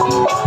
Thank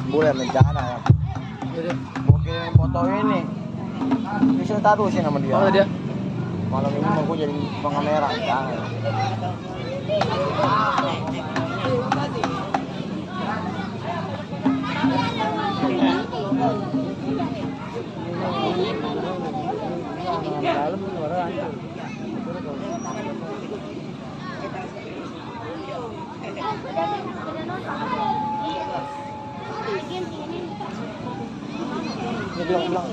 Bulan rencana ya. Mau kirim foto ini. Bisa taruh sih nama dia. Oh, dia. Malam ini mau gue jadi pengamera jangan. Ini bilang-bilang.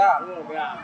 Ya.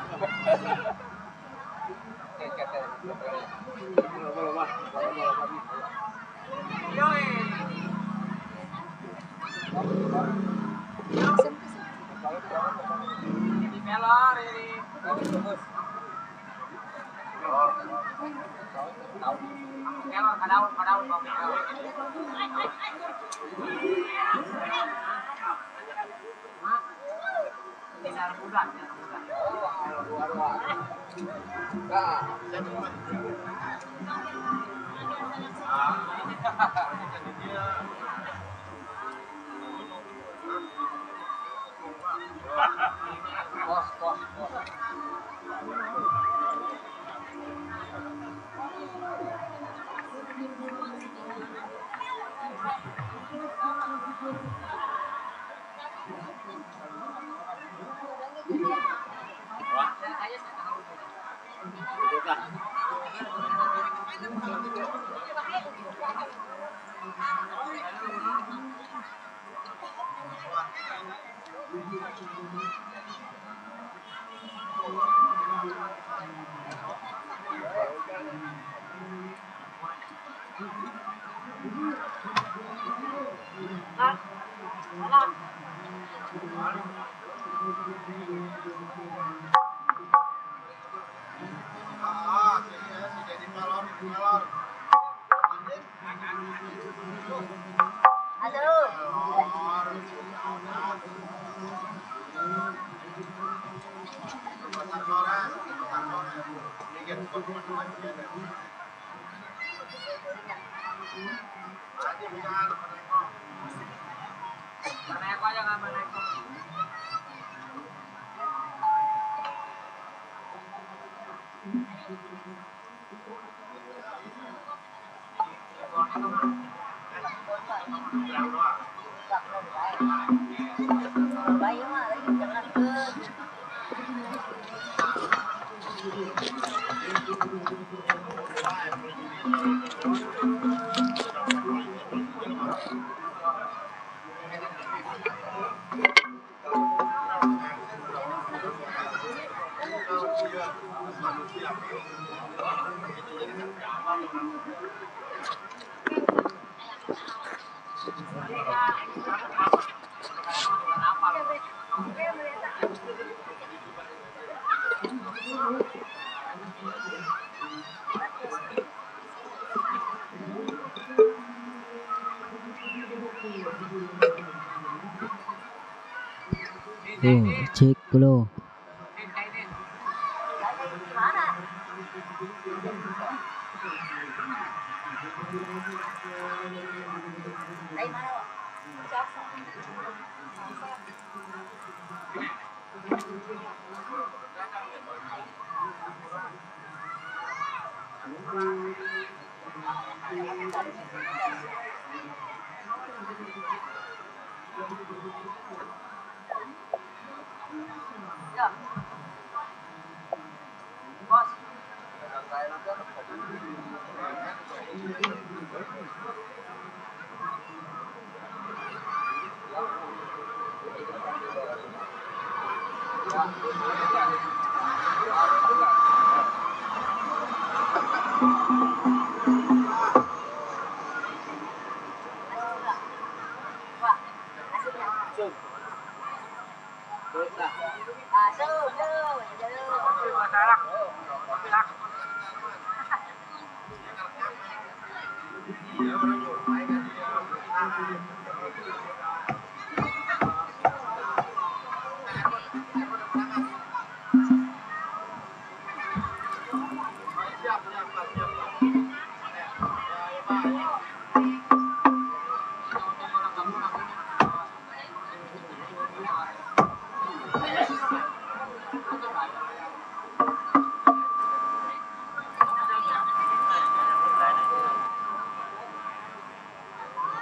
Cek dulu.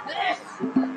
Yes.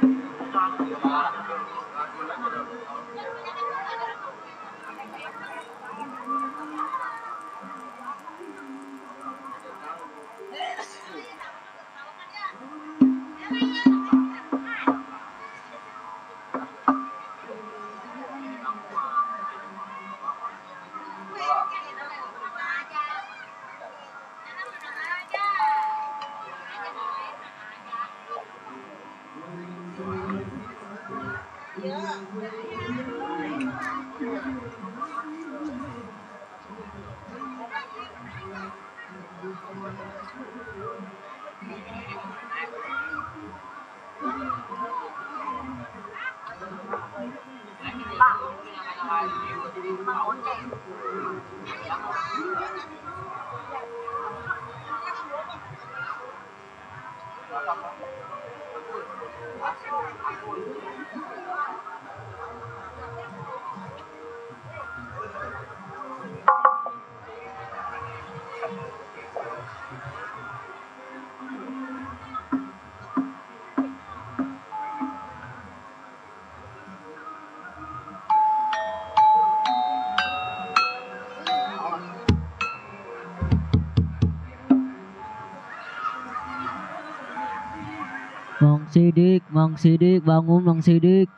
Mang Sidik, bangun Mang Sidik.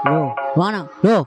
Loh, mana? Loh.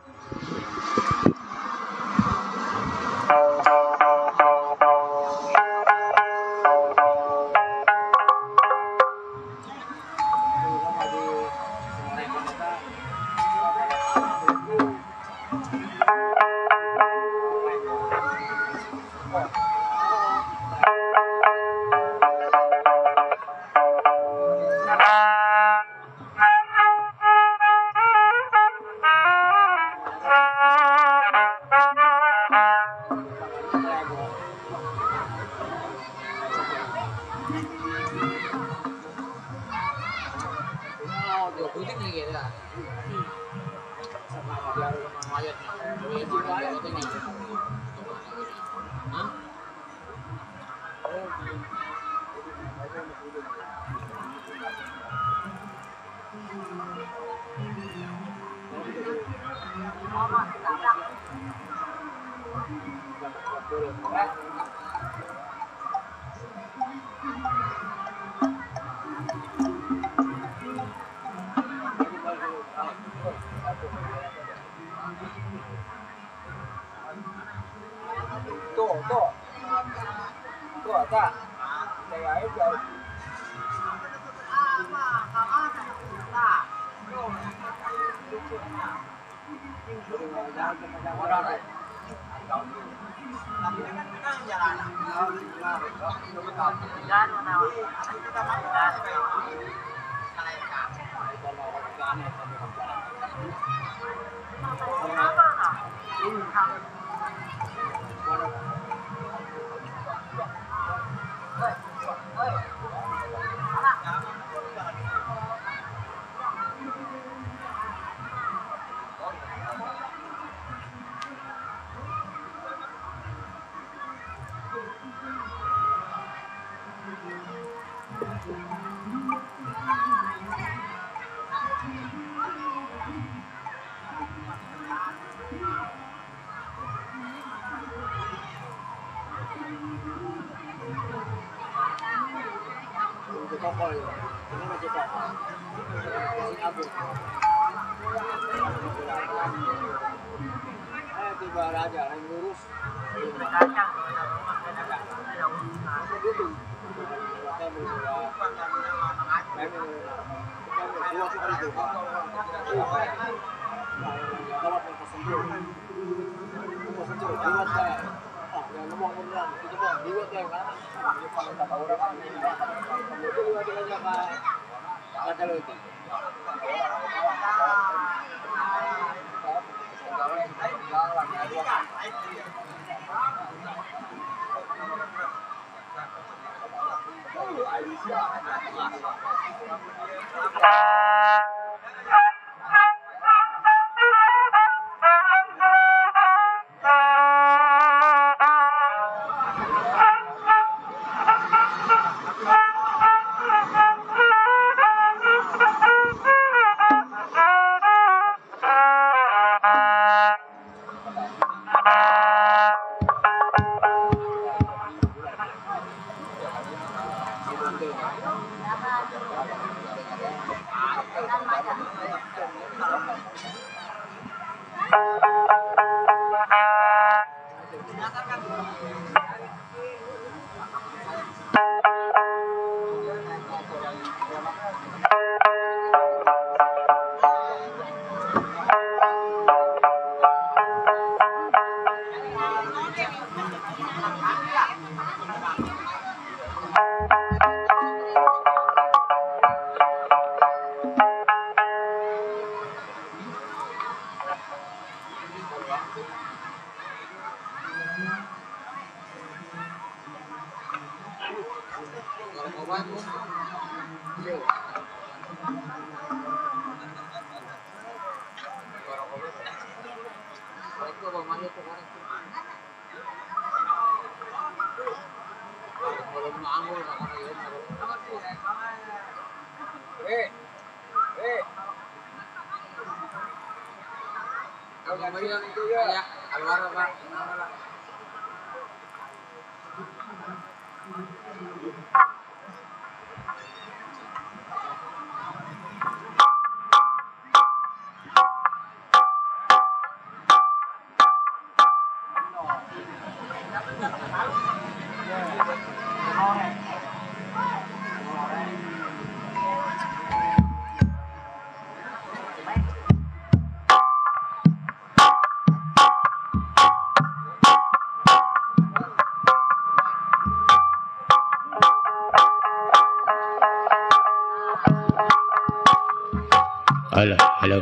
Halo, halo.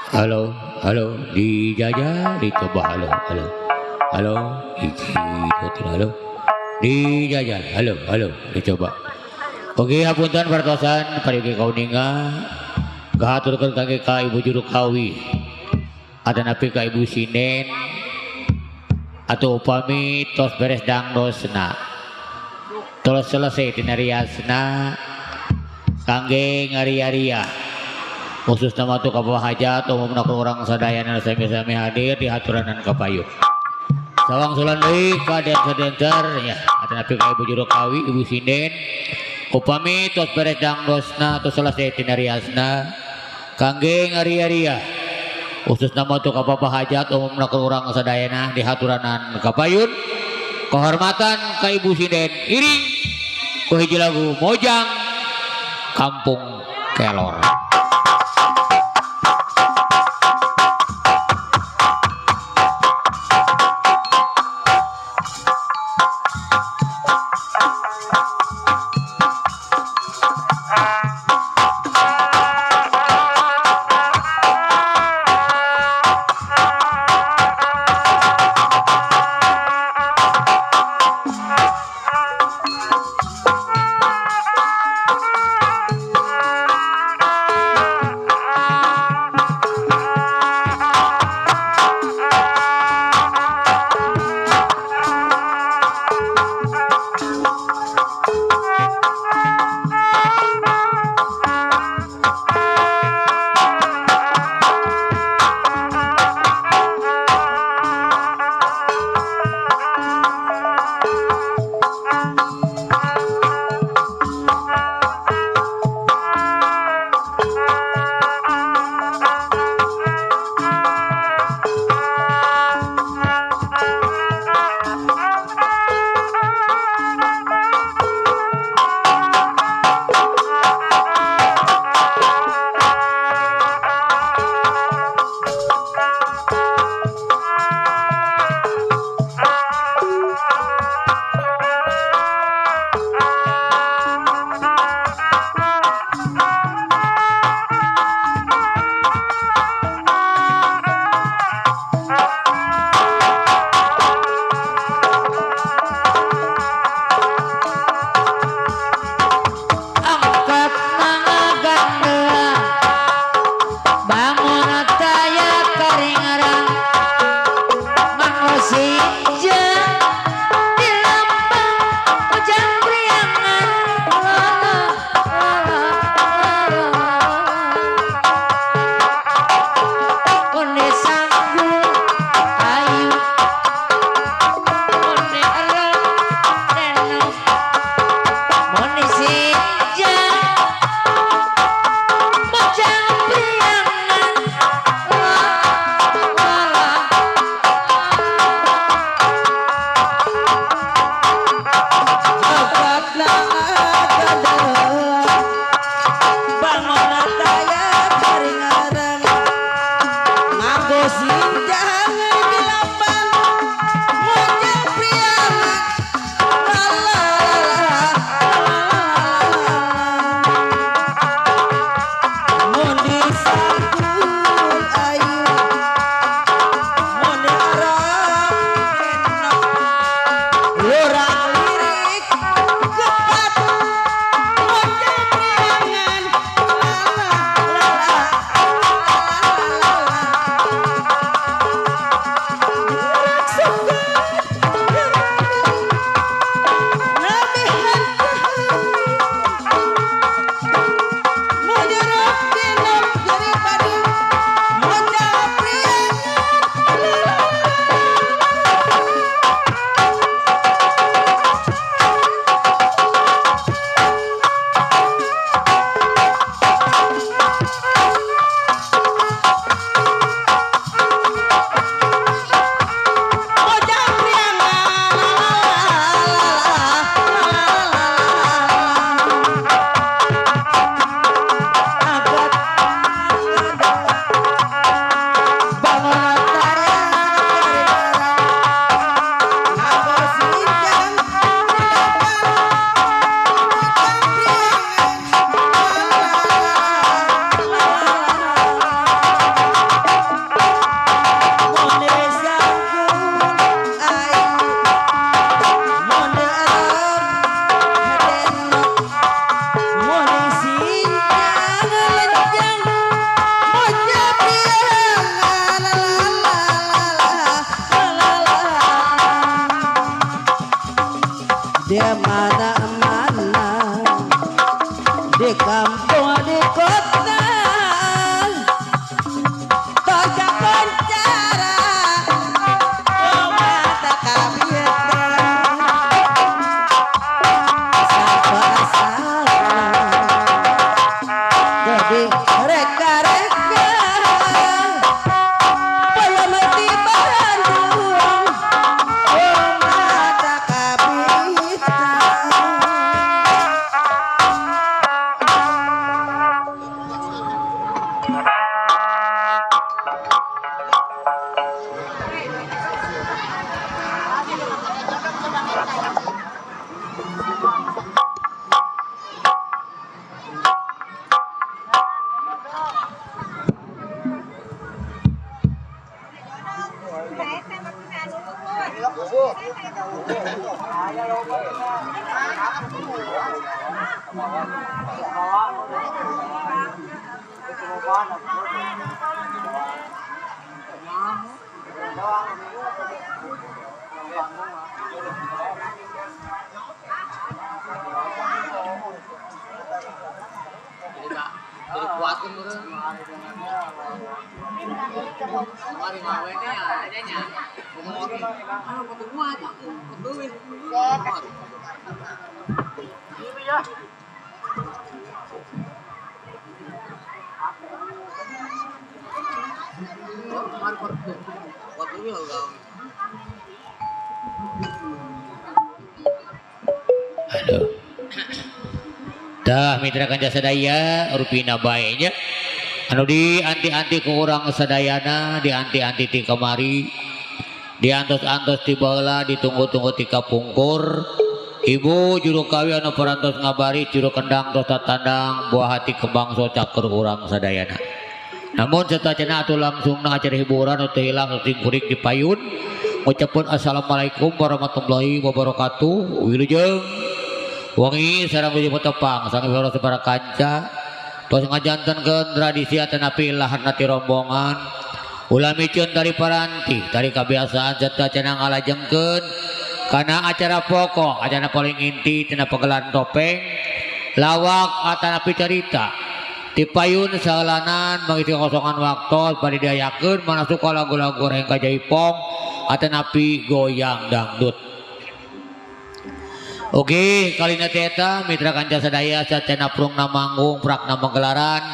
Halo, halo, dijajah, dicoba, halo, halo. Halo, hiji, dua, tiga, halo. Dijajah, halo, halo, dicoba. Oke, hapunten partosan parigi kauninga kahaturkeun kangge ka Ibu Juru Kawi. Atanapi ka Ibu Sinen atau upami tos beres dangdosna. Tos selesai tina riasna kangge ngaria-ria. Khusus nama tu ka hajat umumna ku urang sadayana sami-sami hadir di haturanan kapayun. Sawang sulan deui ka dancer-dancer ya atanapi ka Ibu Juru Kawi, Ibu Sinden. Upami tos beres dangdosna tos selesai tina riasna kangge ngaria-ria. Khusus nama tu ka hajat umumna ku urang sadayana di haturanan kapayun. Kehormatan ka Ibu Sinden iring ku hiji lagu Mojang Kampung Kelor. kampung di kota toja penjara mata kabieta salah jadi reka-reka belum di Bandung mata kabita. Aduh. Tah mitra kanca sadaya rupina bae nya. Anu di anti-anti ku urang sadayana, di anti-anti ti kamari, di antos-antos ti baheula, ditunggu-tunggu ti kapungkur. Ibu juru kawi anu parantos ngabari juru kendang tos tatandang buah hati kembang so caker urang sadayana. Namun satacana atuh langsungna acara hiburan nu teu hilang nu kuring di payun. Ngucapkeun assalamualaikum warahmatullahi wabarakatuh. Wilujeng wangi sareng wilujeng tepang sareng para kanca tos ngajantenkeun tradisi atanapi laharna ti rombongan ulah miceun tari paranti tari kabiasaan satacana ngalajengkeun kana acara pokok acara paling inti tina pagelaran topeng lawak atanapi carita ti payun saeulanan mangisi kosongan waktos bari diayakeun mana suka lagu-lagu rengka jaipong atanapi goyang dangdut. Oke, kalina teh eta mitra kanca sadaya satena prungna manggung prakna magelaran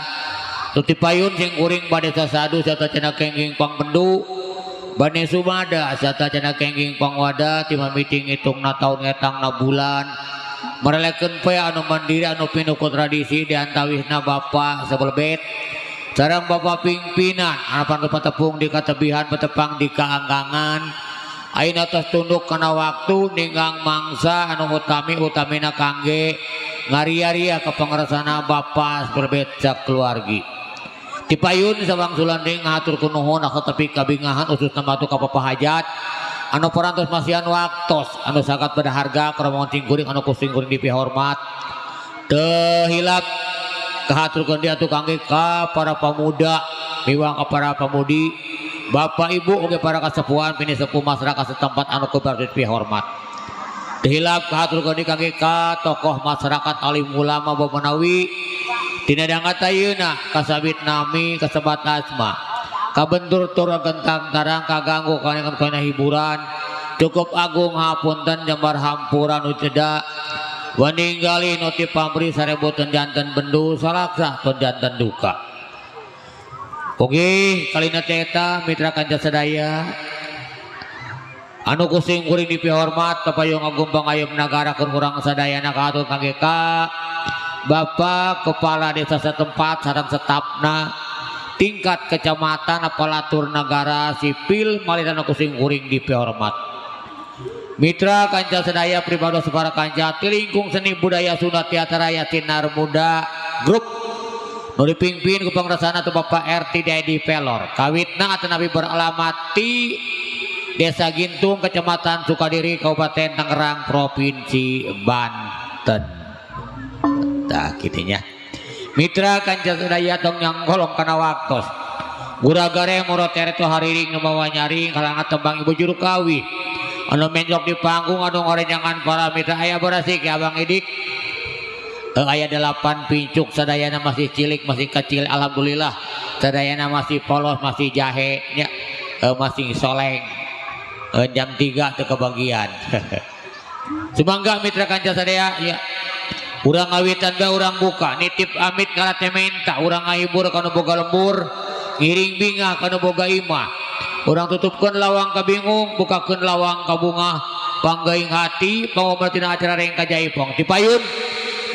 tuti payun sing kuring bade sasadu satacana kenging pangbendu bane sumada satacana kenging pangwada ti mamiting hitungna taun ngetangna bulan merelekeun poe anu mandiri anu pinuh ku tradisi di antawisna bapak sebelbet sareng bapak pimpinan anu patepung di katebihan patepang di kaanggangan. Ayeuna tos tunduk kana waktu ninggang mangsa anu utami utamina kangge ngaria-ria ka pangersana bapa berbet sakeluargi. Ti payun sawangsulan deui ngahaturkeun nuhun tepi kabingahan ususna matu ka papa hajat anu parantos masihan waktos anu sangat berharga ka rombongan singkuring anu ku singkuring dipihormat. Teu hilap kahaturkeun deui atuh kangge ka para pemuda miwang ka para pemudi Bapak Ibu oge para kasepuhan pini sepuh masyarakat setempat anu ku dipihormat. Teu hilap kahaturkeun deui kangge ka tokoh masyarakat alim ulama bamanawi tina dangat ayeuna kasabit nami kasebat asma kabentur tur gentang tarang kaganggu kana hiburan cukup agung hapunten jembar hampura nu ceda waninggali nu ti pamri sarebu teu janten bendu salaksa teu janten duka. Oke, kalina teh eta mitra kanca sadaya anu ku sing kuring dipihormat kapayung agung pangayom nagara keur urang sadayana kahatur kangge ka Bapak Kepala Desa setempat sareng setapna tingkat kecamatan aparatur negara sipil malih anu ku sing kuring dipihormat. Mitra kanca sadaya pribados para kanca ti lingkung seni budaya Sunda Teater Raya Sinar Muda Grup nu dipimpin ku pangrasana tu Bapak RT Dedi Pelor kawitna atanapi beralamat ti Desa Gintung Kecamatan Sukadiri Kabupaten Tangerang Provinsi Banten. Tah kitu nya. Mitra kanca sadaya tong nyangkolong kana waktos. Guragare morotere tu hariring nu mawa nyaring kalangan tembang ibu juru kawi. Anu menjok di panggung anu ngorenyangan para mitra aya berasik ya Abang Idik. Aya 8 pincuk sadayana masih cilik masih kecil alhamdulillah sadayana masih polos masih jahe nya masih soleng jam 3 teu kebagian. Sumangga mitra kanca sadaya ya. Urang ngawitan ga urang buka nitip amit kalate menta urang ngahibur kanu boga lembur ngiring bingah kanu boga imah urang tutupkeun lawang kabingung bukakeun lawang kabungah panggaing hati pangomatina acara reng kajaipong tipayun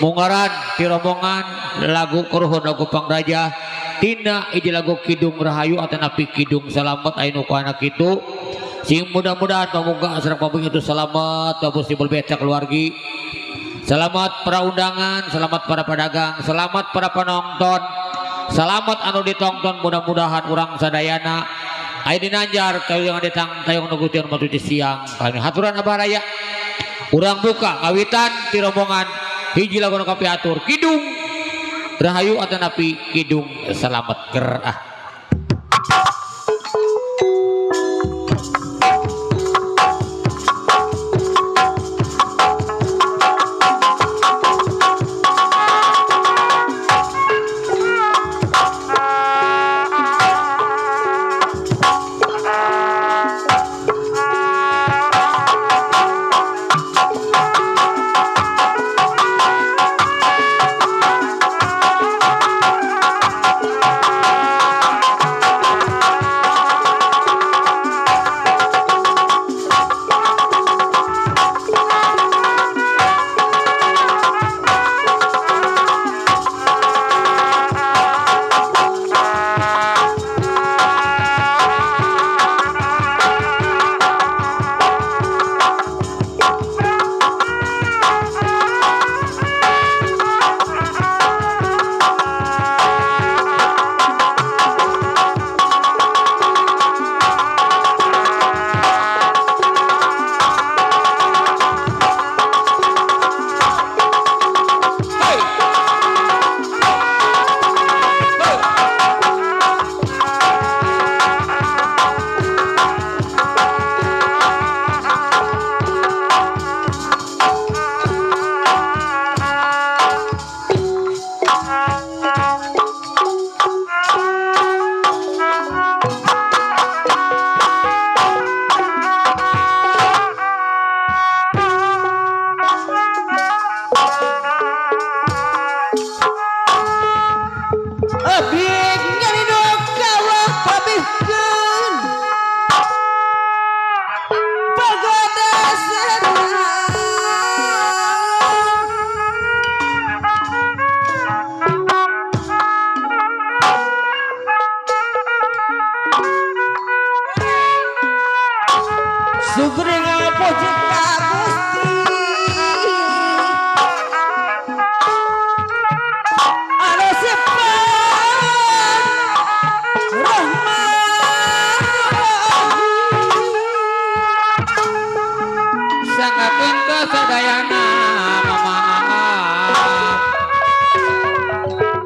mungaran ti rombongan lagu karuhun lagu pangraja tina hiji lagu Kidung Rahayu atanapi Kidung Salamet aya nu ku anak kitu sing mudah-mudahan pamuga sareng pamuga itu selamat pamusibul beca keluargi. Selamat para undangan, selamat para pedagang, selamat para penonton, selamat anu ditonton mudah-mudahan urang sadayana aya dinanjar kayang ditang tayong nu gution matuti siang. Kami haturan abah raya. Urang buka ngawitan ti rombongan hiji lagu nu kapiatur Kidung Rahayu atanapi Kidung Selamat ger ah.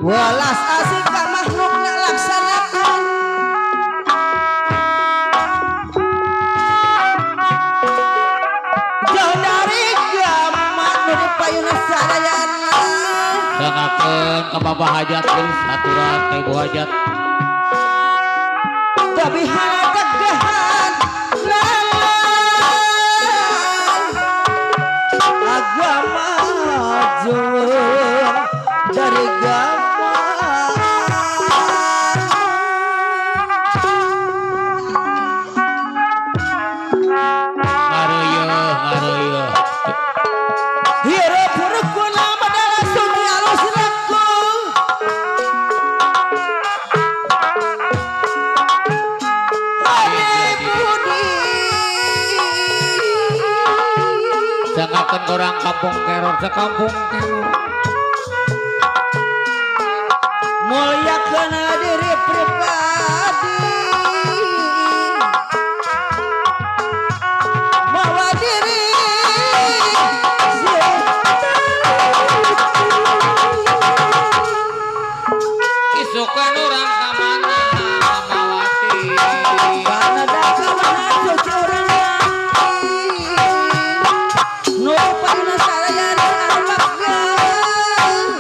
Welas asih ka makhluk nak laksanakan jauh dari gamak nu dipayuna sadayana. Sangakeun ka babah hajat geus aturan ka ibu hajat tabihan tegahan lalan agama jauh dari gamak. Orang kampung keror sekampung keror muliakan diri pribadi mawa diri isukan orang kamana mawati nu payuna sadayana anu magah.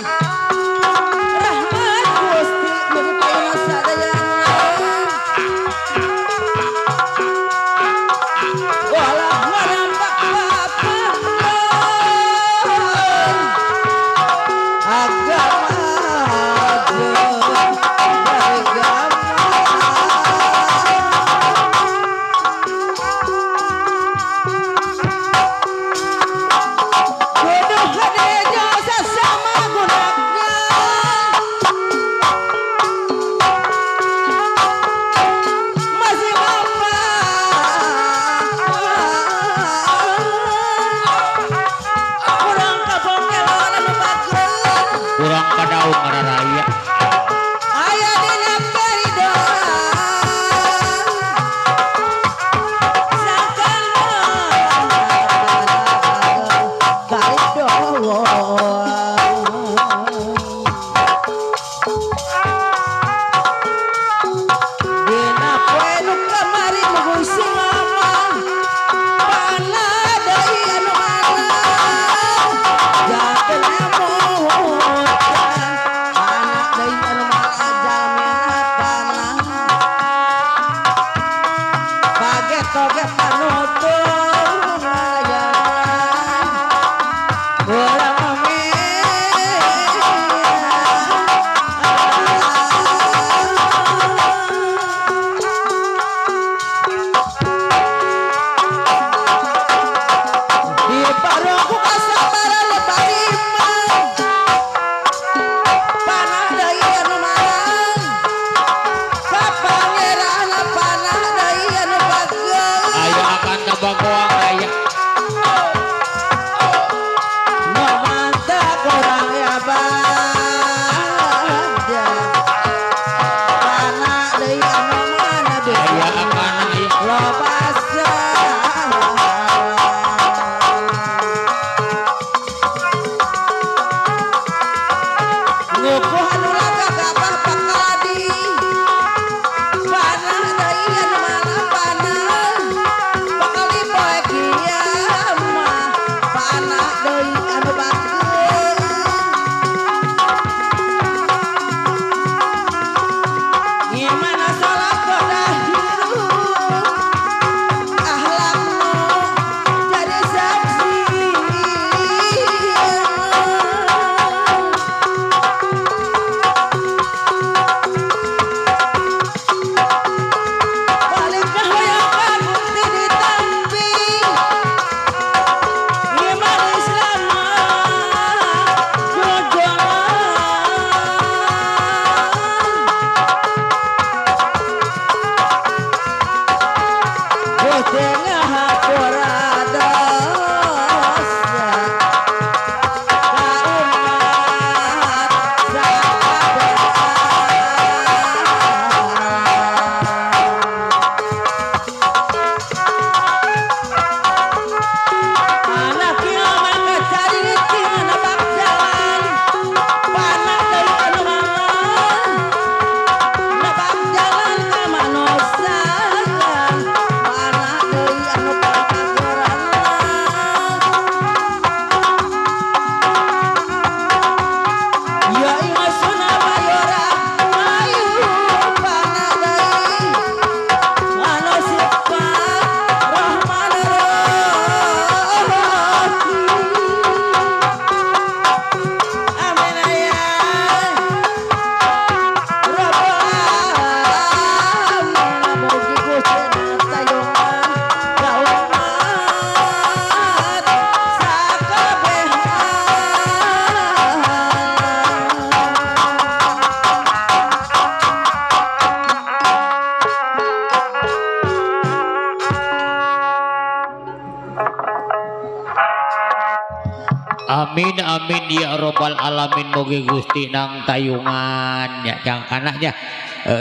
Amin amin ya robbal alamin. Mugi Gusti nang tayungan ya jang anaknya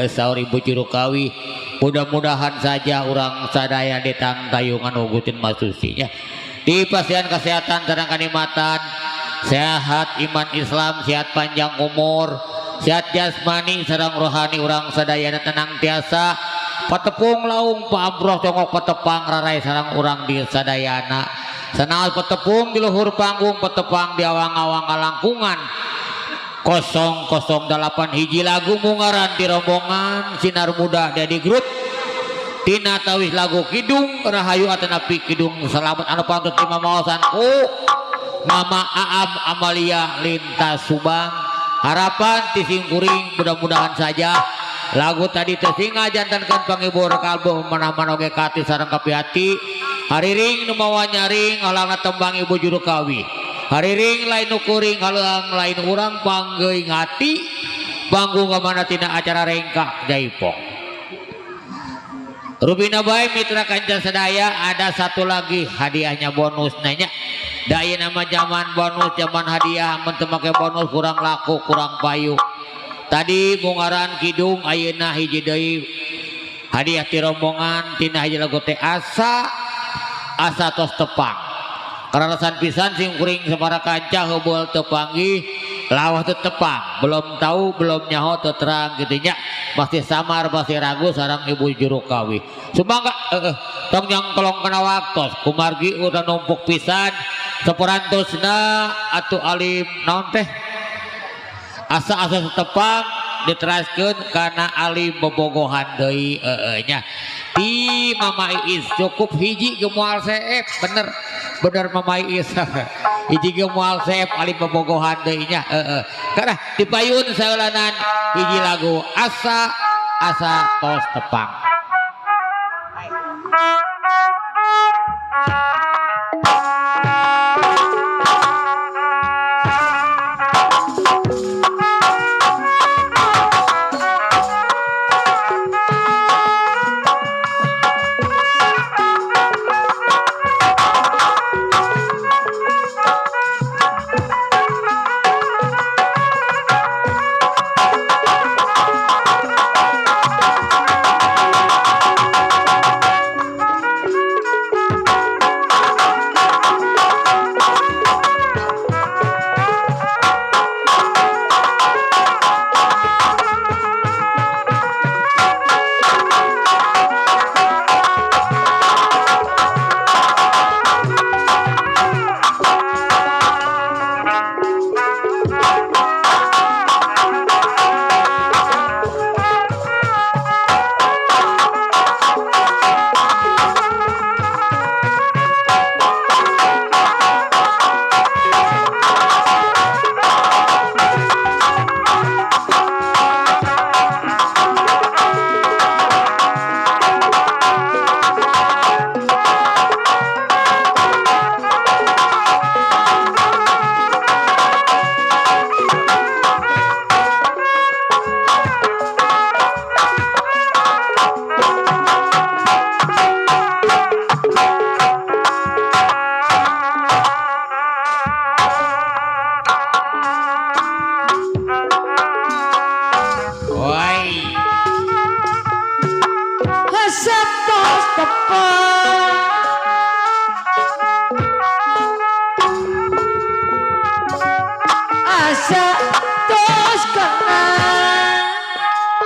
saur Ibu Jurukawi. Mudah-mudahan saja urang sadaya ditang tayungan ugutin masusinya. Di pasian kesehatan sareng kanikmatan, sehat iman Islam, sehat panjang umur, sehat jasmani sareng rohani urang sadayana tenang tiasa. Patepung laung paamproh congok patepang rarai sareng urang di sadayana. Sanaos petepung di luhur panggung, petepang di awang-awang kalangkungan. 008 hiji lagu mungaran di rombongan Sinar Muda dari grup Tina tawis lagu Kidung Rahayu atanapi Kidung Selamat anu pantut lima maosan ku Mama Aam Amalia Lintas Subang. Harapan tisingkuring mudah-mudahan saja lagu tadi tersinga jantankan panghibur kalbu mana-mana oge kati sareng kapihati. Hariring nu mawa nyaring halangna tembang Ibu Jurukawi. Hariring lain nu kuring halang lain urang panggeuing hati panggung kamana tina acara rengkak jaipong. Rupina bae mitra kanca sadaya ada satu lagi hadiahnya bonus nanya. Da ayeuna mah zaman bonus zaman hadiah mun teu make bonus kurang laku kurang payu. Tadi bungaran kidung ayeuna hiji deui hadiah ti rombongan tina hiji lagu teh asa asa tos tepang. Karalasan pisan sing kuring sabara kanca heubeul teu panggih lawah teu tepang, belum tahu belum nyaho teu terang kitu nya, masih samar masih ragu sareng Ibu Jurukawi. Sumangga tong nyangklong kana waktos kumargi urang numpuk pisan saperantosna atuh alim naon teh asa-asa tepang diteraskeun kana alim bobogohan deui nya. Di Mama Iis cukup hiji ge moal seep bener bener Mama Iis hiji ge moal seep alim bobogohan deui nya heeh. Karena dipayun saeulanan hiji lagu asa asa tos tepang.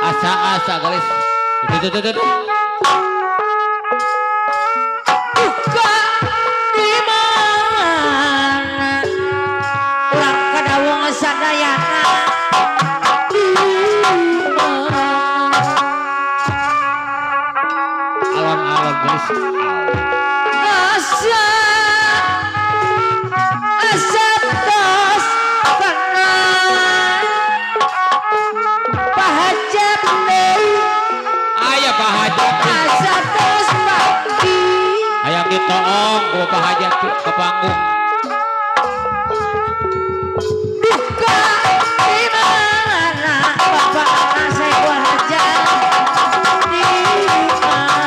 Asa-asa galis. Tuh. Buka di mana urang kadawong sadayana di mana. Alon-alon galis. Asa asa tos kenal pahajat deui. Aya pahajat. Asa tos pagi. Hayang ditoong ku pahajat ke panggung. Duka di mana bapak saya hajat di mana.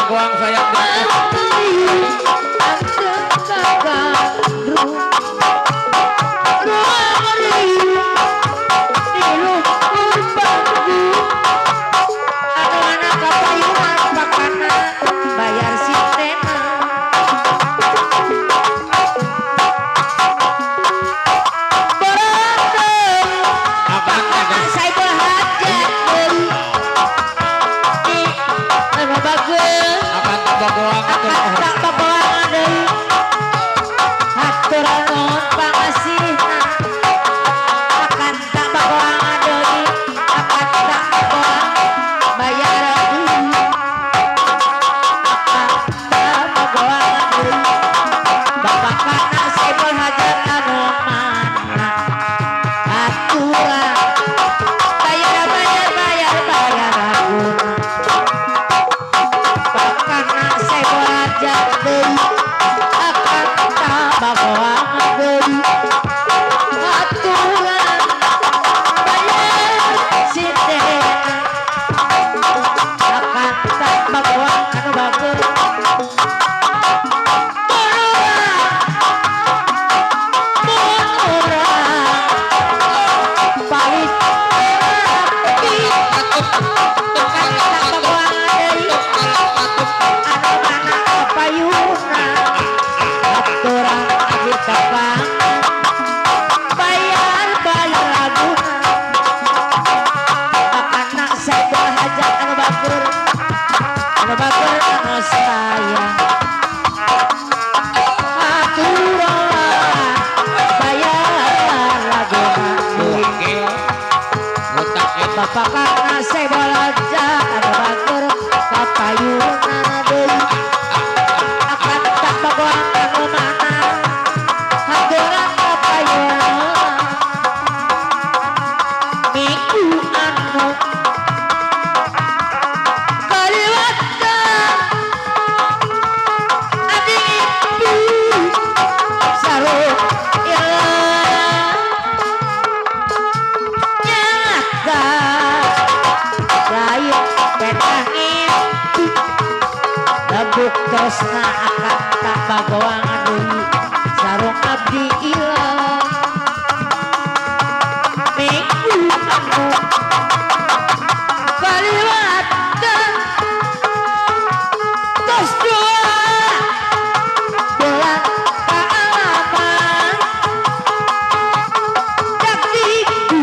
Bagoang sayang di atas. Bayar sintena Akan ada Saibul Hajat deui di anu bageun akan tak Bagoang atuh. akan tak babawangan deui hatur nuhun pangasihna akan tak babawangan deui akan tak babawangan bayar deui akan tak babawangan deui Bapak kana Saibul Hajat anu mana aturan bayar bayar bayar bayar laguna Bakana Saibul Hajat deui akan tak babawangan deui aturan bayar sintena akan tak babawangan anu bager mun urang paling rapi akan tak babawangan deui anu mana kapayuna aturan abdi tepang bayar bayar laguna akana Saibul Hajat anu bager anu bager anu sayang aturan bayar laguna Oke. Botak eta. Bapak kana Saibul Hajat anu bager kapayuna deui akan tak bagoan anu mana haturan kapayuna minggu anu kaliwatan abdi ngimpi sarung ilang nyata lain peta ngimpi buktosna akan tak bagoangan deui sarung abdi ilang minggu anu kaliwatan tos dua bulan kaalaman dakdiku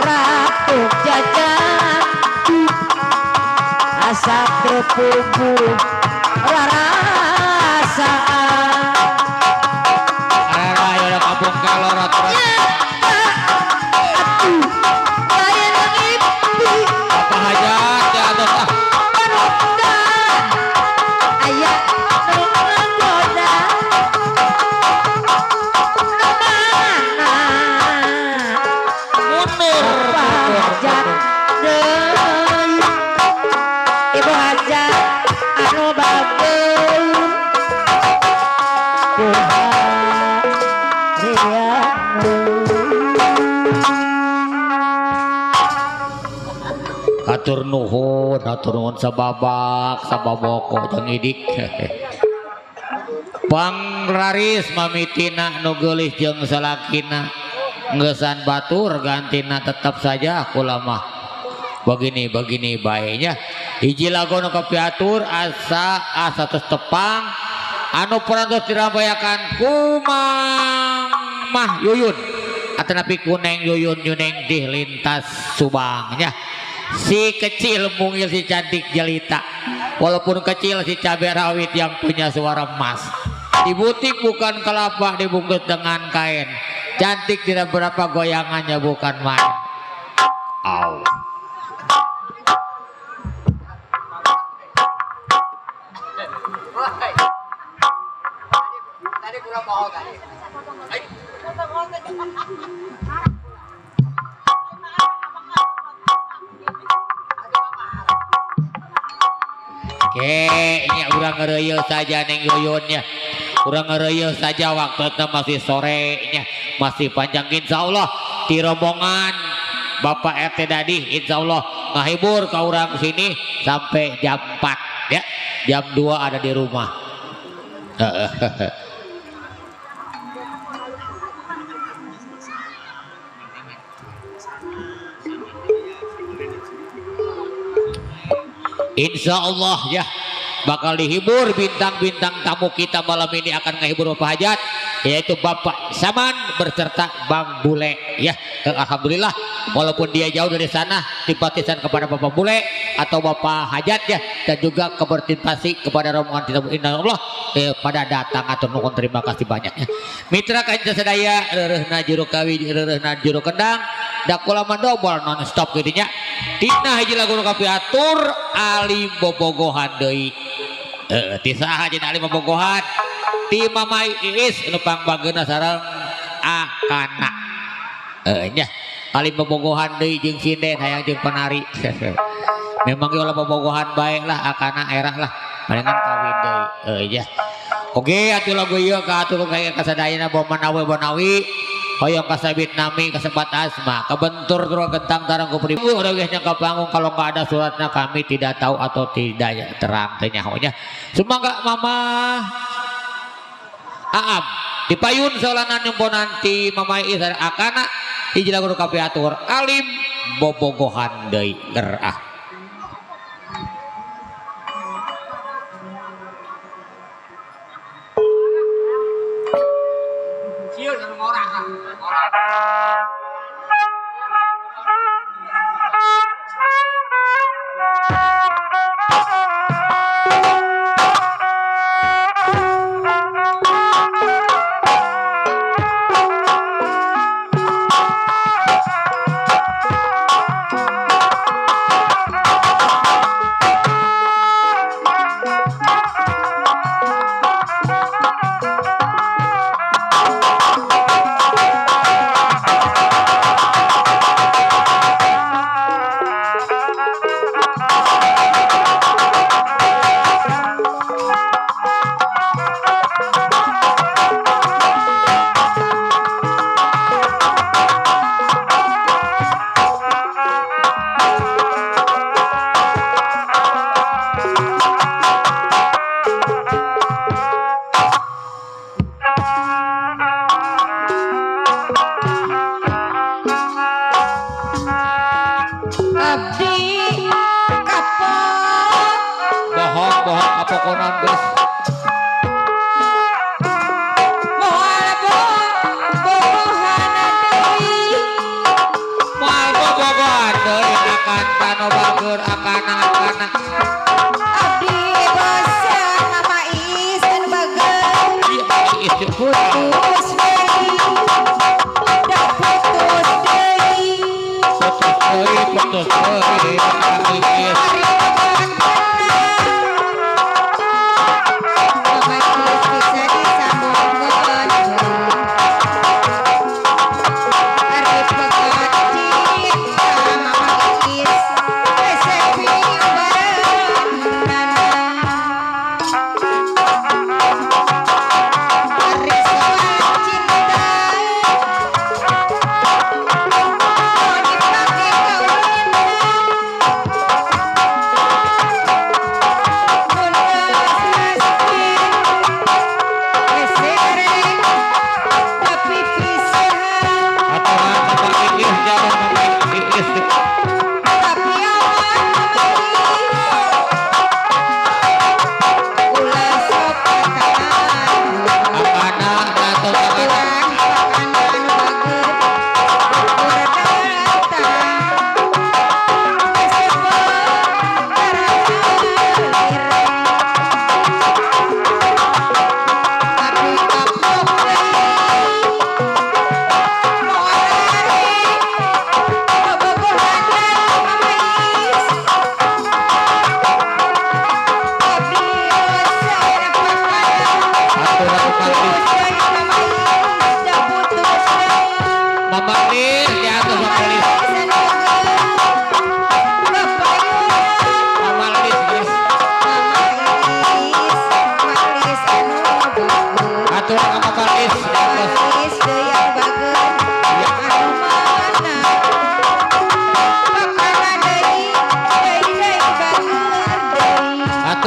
ratu jajan asa terpupu rarasaan Arara aya kampung kalor aturan. nyata atuh lain ngimpi Bapak Hajat di atas ah. panutan aya nu ngagoda nu mana Mundur. Bapak Hajat deui Ibu Hajat anu bageun Hatur nuhun sababak sababoko jeung idik. Pangraris mamitina nu geulis jeung salakina ngeusan batur gantina tetap saja kula mah begini begini bae nya. Hiji lagu nu kapiatur asa asa tos tepang anu parantos dirambayakan ku Mang Mah Yuyun atanapi ku Neng Yuyun Yuneng di lintas Subang nya. Si kecil mungil si cantik jelita, walaupun kecil si cabai rawit yang punya suara emas, dibutik bukan kelapa dibungkus dengan kain, cantik tidak berapa goyangannya bukan main. Au. Tadi kurang bohong tadi. Oke, ini urang ngereuyeul saja Neng Yuyunnya. Urang ngereuyeul saja waktu masih sore nya, masih panjang insyaallah di rombongan Bapak RT Dadi insyaallah ngahibur ke urang sini sampai jam 4. ya. Jam 2 ada di rumah. Insya Allah ya bakal dihibur bintang-bintang tamu kita malam ini akan ngehibur Bapak Hajat, yaitu Bapak Saman berserta Bang Bule ya. Alhamdulillah walaupun dia jauh dari sana simpatisan kepada Bapak Bule atau Bapak Hajat ya, dan juga kebertimpasi kepada rombongan kita insya Allah pada datang atau nuhun terima kasih banyak ya. Mitra kanca sadaya reureuhna juru kawi reureuhna juru kendang dakula mandobol non stop gitu nya. Tina hiji lagu nu kapiatur alim bobogohan deui. Ti saha jeung alim bobogohan? Ti Mamai Iis nu pangbageuna sareng Akana. Nya alim bobogohan deui jeung sinden hayang jeung penari. Memang ge ulah bobogohan bae lah Akana erah lah palingan kawin deui. Nya. Oke atuh lagu ieu ka atur kasadayana bomanawe bonawi. Hoyong kasabit nami kasebat asma kebentur turun gentang tarang kupri orangnya ke panggung kalau nggak ada suratnya kami tidak tahu atau tidak terang tenyahonya. Semoga mama Aam dipayun solanan nyempo nanti mama Isar akana hiji lagu nu kapiatur alim bobogohan deui gerah.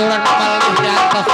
Aturan Mama Lis diantos.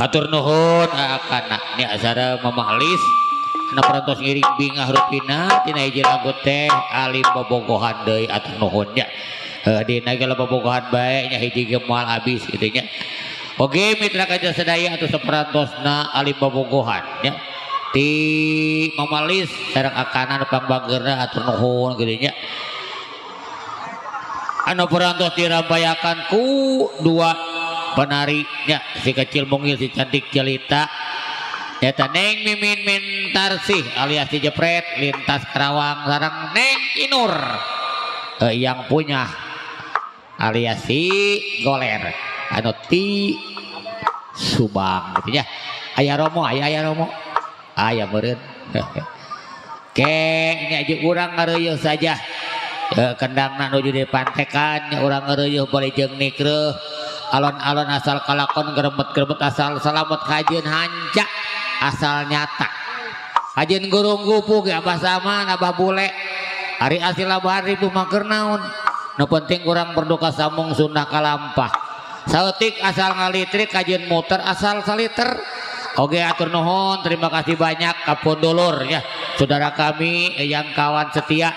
Hatur nuhun akana nya acara Mama Lis anu parantos ngiring bingah rupina tina hiji lagu teh alim bobogohan deui atur nuhun nya. Dina ge bobogohan bae nya hiji ge moal habis kitu nya. Oke mitra kaca sadaya atuh saperantosna alim bobogohan nya. Ti Mama Lis sareng akana nu pangbageurna atur nuhun kitu nya. Anu parantos dirampayakan ku dua penarinya si kecil mungil si cantik jelita nyata Neng Mimin Mintarsih alias si Jepret lintas Karawang sareng Neng Inur yang punya alias si Goler anu ti Subang gitu nya. Aya Romo, aya Romo, aya meureun. Ke nya jeung urang ngareuyeung saja kendangna nuju di pantekan nya urang ngareuyeung bari jeung nikreuh alon-alon asal kalakon geremet-geremet asal selamat kajian hanca asal nyata kajian gurung gupuk ya abah sama abah bule hari asil abah ribu maker naon nu penting kurang berduka samung sunnah kalampah saeutik asal ngalitrik kajian muter asal saliter. Oke atur nuhun terima kasih banyak kapun dulur ya saudara kami yang kawan setia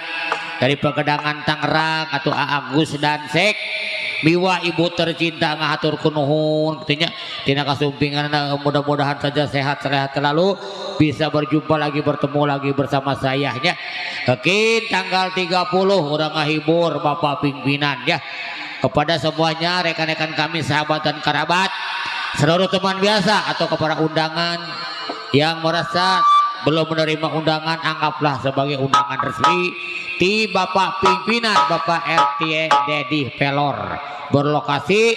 dari Pegedangan Tangerang atau Agus dan Sek Miwa ibu tercinta ngahatur kunuhun kitu nya tina kasumpingan mudah-mudahan saja sehat-sehat selalu bisa berjumpa lagi bertemu lagi bersama saya nya. Oke, tanggal 30 urang ngahibur Bapak pimpinan ya. Kepada semuanya rekan-rekan kami sahabat dan kerabat, seluruh teman biasa atau kepada undangan yang merasa belum menerima undangan, anggaplah sebagai undangan resmi di Bapak pimpinan Bapak RT Dedi Pelor berlokasi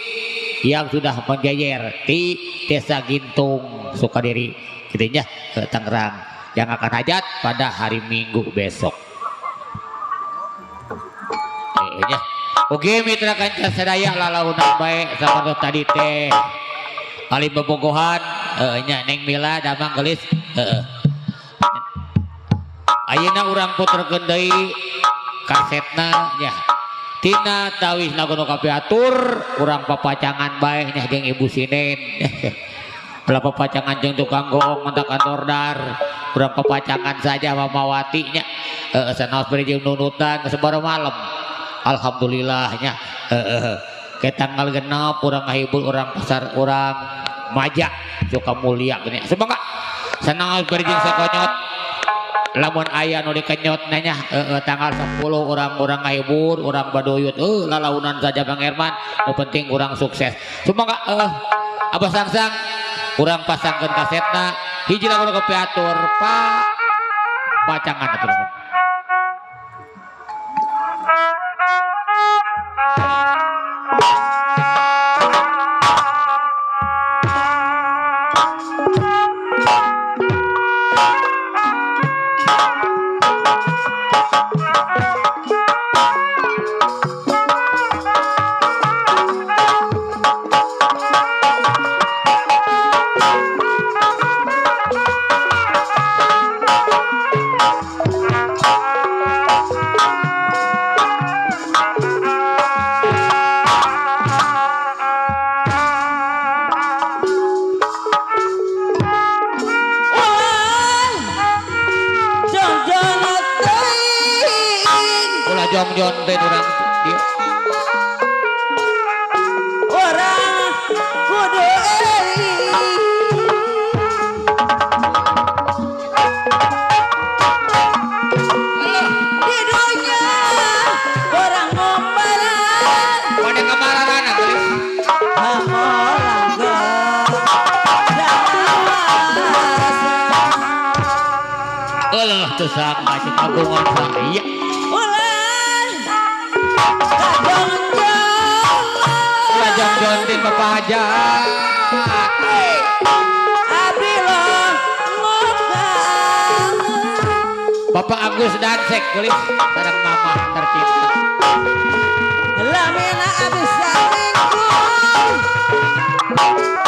yang sudah menjajar di Desa Gintung Sukadiri gitu nya, ke Tangerang yang akan hajat pada hari Minggu besok. Ya. Oke mitra kanca sadaya lalaunan bae sapertos tadi teh kali bobogohan nya Neng Mila damang gelis heeh. Ayeuna urang puterkeun deui kasetna nya. Tina tawis lagu nu kapiatur urang papacangan bae nya jeung Ibu Sinen. Ulah papacangan jeung tukang goong mentak kantor dar. Urang papacangan saja Mamawati nya. Heeh sanaos bari jeung nunutan sabaraha malam. Alhamdulillah nya. Heeh. Ke tanggal genep urang ngahibur urang pasar urang Maja Sukamulya geuning. Semoga sanaos bari jeung sakonyot lamun aya nu dikenyot nanya tanggal 10 orang-orang ngahibur urang baduyut lalaunan saja Bang Herman nu penting urang sukses. Semoga Abah Sangsang urang pasangkeun kasetna hiji lagu nu kapiatur Pak Pacangan atuh. Jongjon teh urang dieu. Urang kudu eling. Di dunya urang ngombaran. Pada kemararan geus. Eueuh teu sak cek agungan saya. Jongjontin Bapak Hajat. Bapak Agus Dansek gelis sareng mama tercinta. Lamina abis saminggu.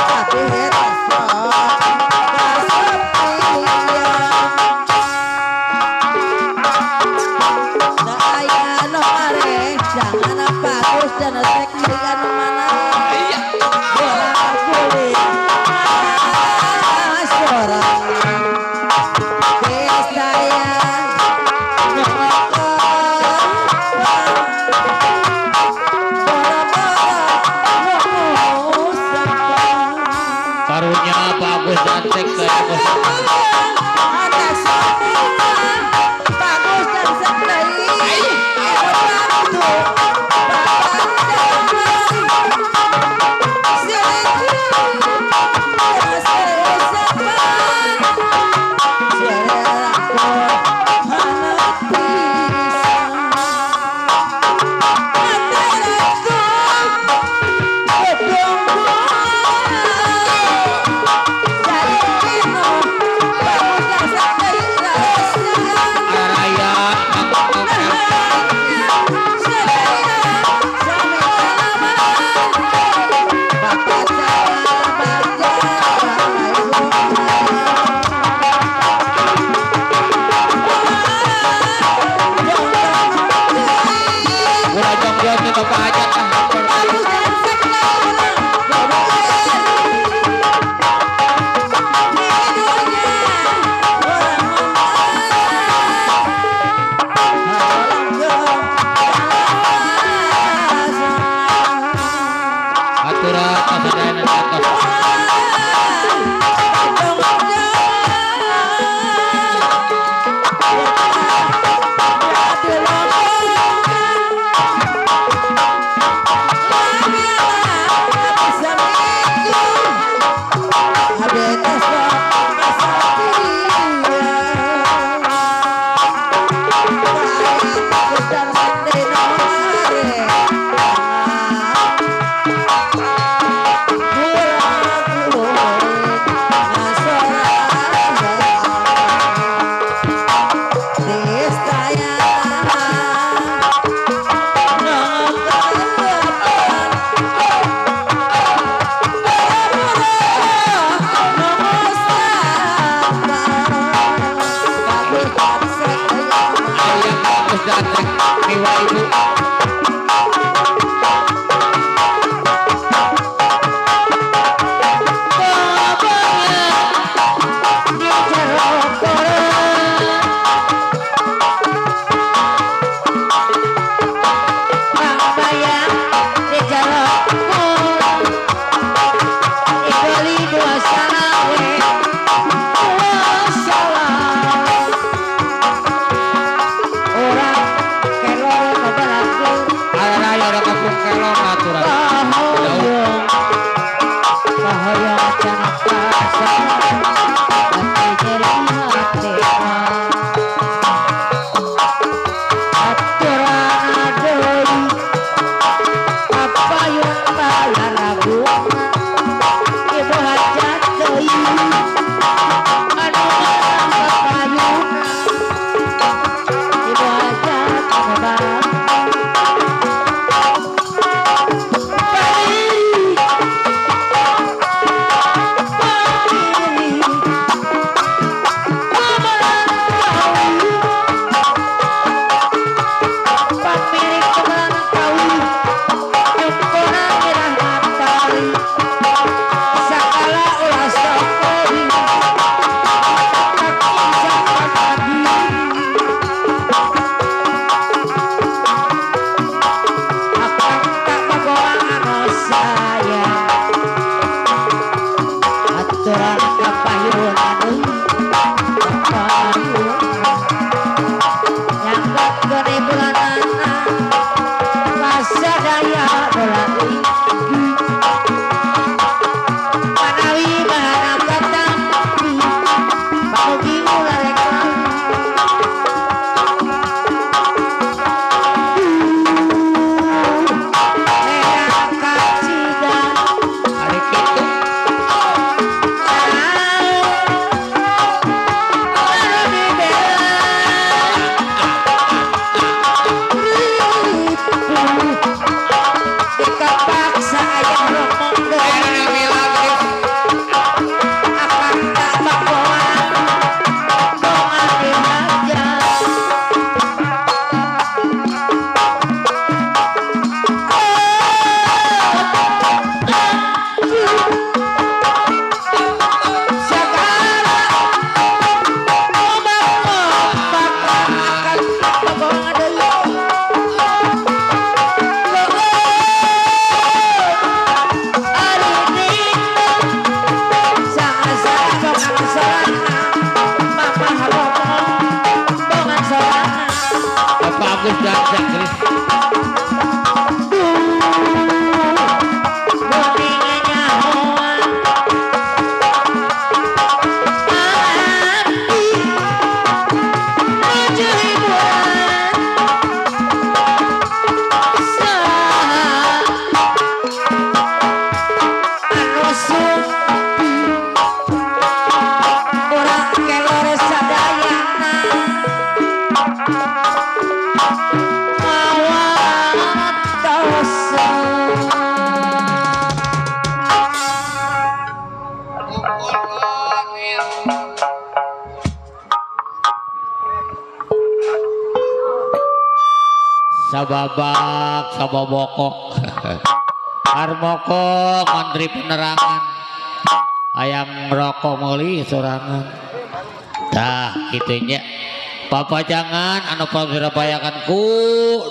Tapi jangan bagus dan rek anu mana. Karunya Sababak saboboko Harmoko Menteri Penerangan ayam rokok meuli sorangan tah kitu nya papajangan anu pasirabayakan ku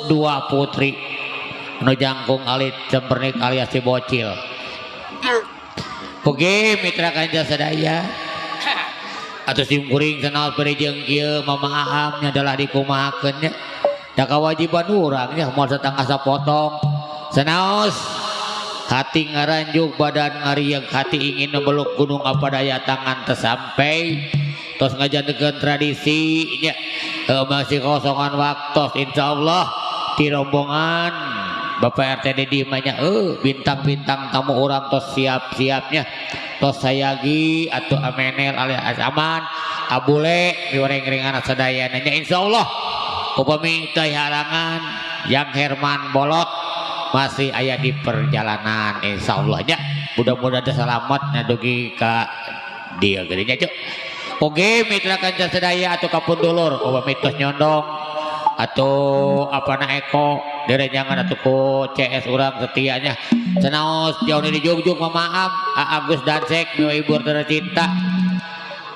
dua putri anu jangkung alit cempernik alias si bocil. Oke mitra kanca sadaya atuh sim kuring sanaos bari jeung kieu mama aam nya adalah dikumahakeun nya da kawajiban urang nya moal satengah sapotong sanaos hati ngaranjuk badan ngariang hati ingin memeluk gunung apa daya tangan tersampai tos ngajantekeun tradisi nya masih kosongan waktos insyaallah di rombongan Bapak RT Dedi mah nya bintang-bintang tamu urang tos siap-siapnya tos sayagi atau amenel alias aman abule miwareng-ringan sadayana nya insyaallah upami teu halangan yang Herman Bolot masih aya di perjalanan insyaallah nya mudah-mudahan teh salamet nya dugi ka dieu geuning nya cuk. Oke mitra kanca sadaya atau kapun dulur upami tos nyondong atau apana Eko derenjangan atau ku CS urang setianya sanaos jauh di Jogjuk mamaam Agus Dansek miwa ibu tercinta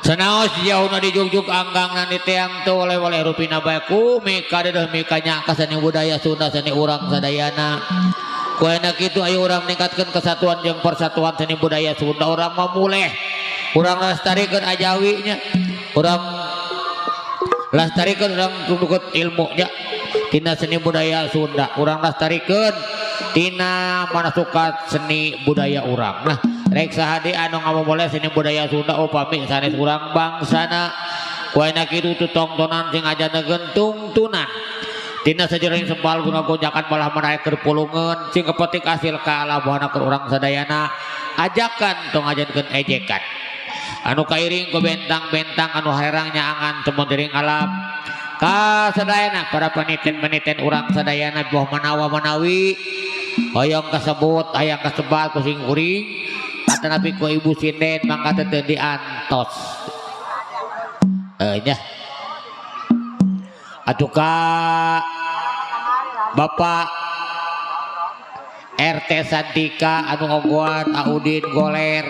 sanaos jauh di Jogjuk anggang nani teang tu oleh-oleh rupina bae ku mika dedeh mika nyaka seni budaya Sunda seni urang sadayana ku enak kitu ayo urang ningkatkeun kesatuan jeung persatuan seni budaya Sunda urang mah muleh urang lestarikeun ajawi nya urang lestarikan urang tundukut ilmunya tina seni budaya Sunda urang lestarikan tina mana suka seni budaya urang. Nah rek sahadi anu ngamumule seni budaya Sunda upami sanes urang bangsana ku ayeuna kitu tongtonan sing ajanekeun tungtunan tina sajering sempal guna gonjakan malah manaek keur pulungeun sing kepetik hasil ka alabuhana keur urang sadayana ajakan tong ajankeun ejekan anu kairing ku bentang-bentang anu herang nyaangan temondering alam ka sadayana para peniten-peniten urang sadayana boh manawa manawi hoyong kasebut hayang kasebat ku sing kuring atanapi ku ibu sinden mangga teu diantos nya atuh ka Bapak RT Santika anu ogoan Audin Goler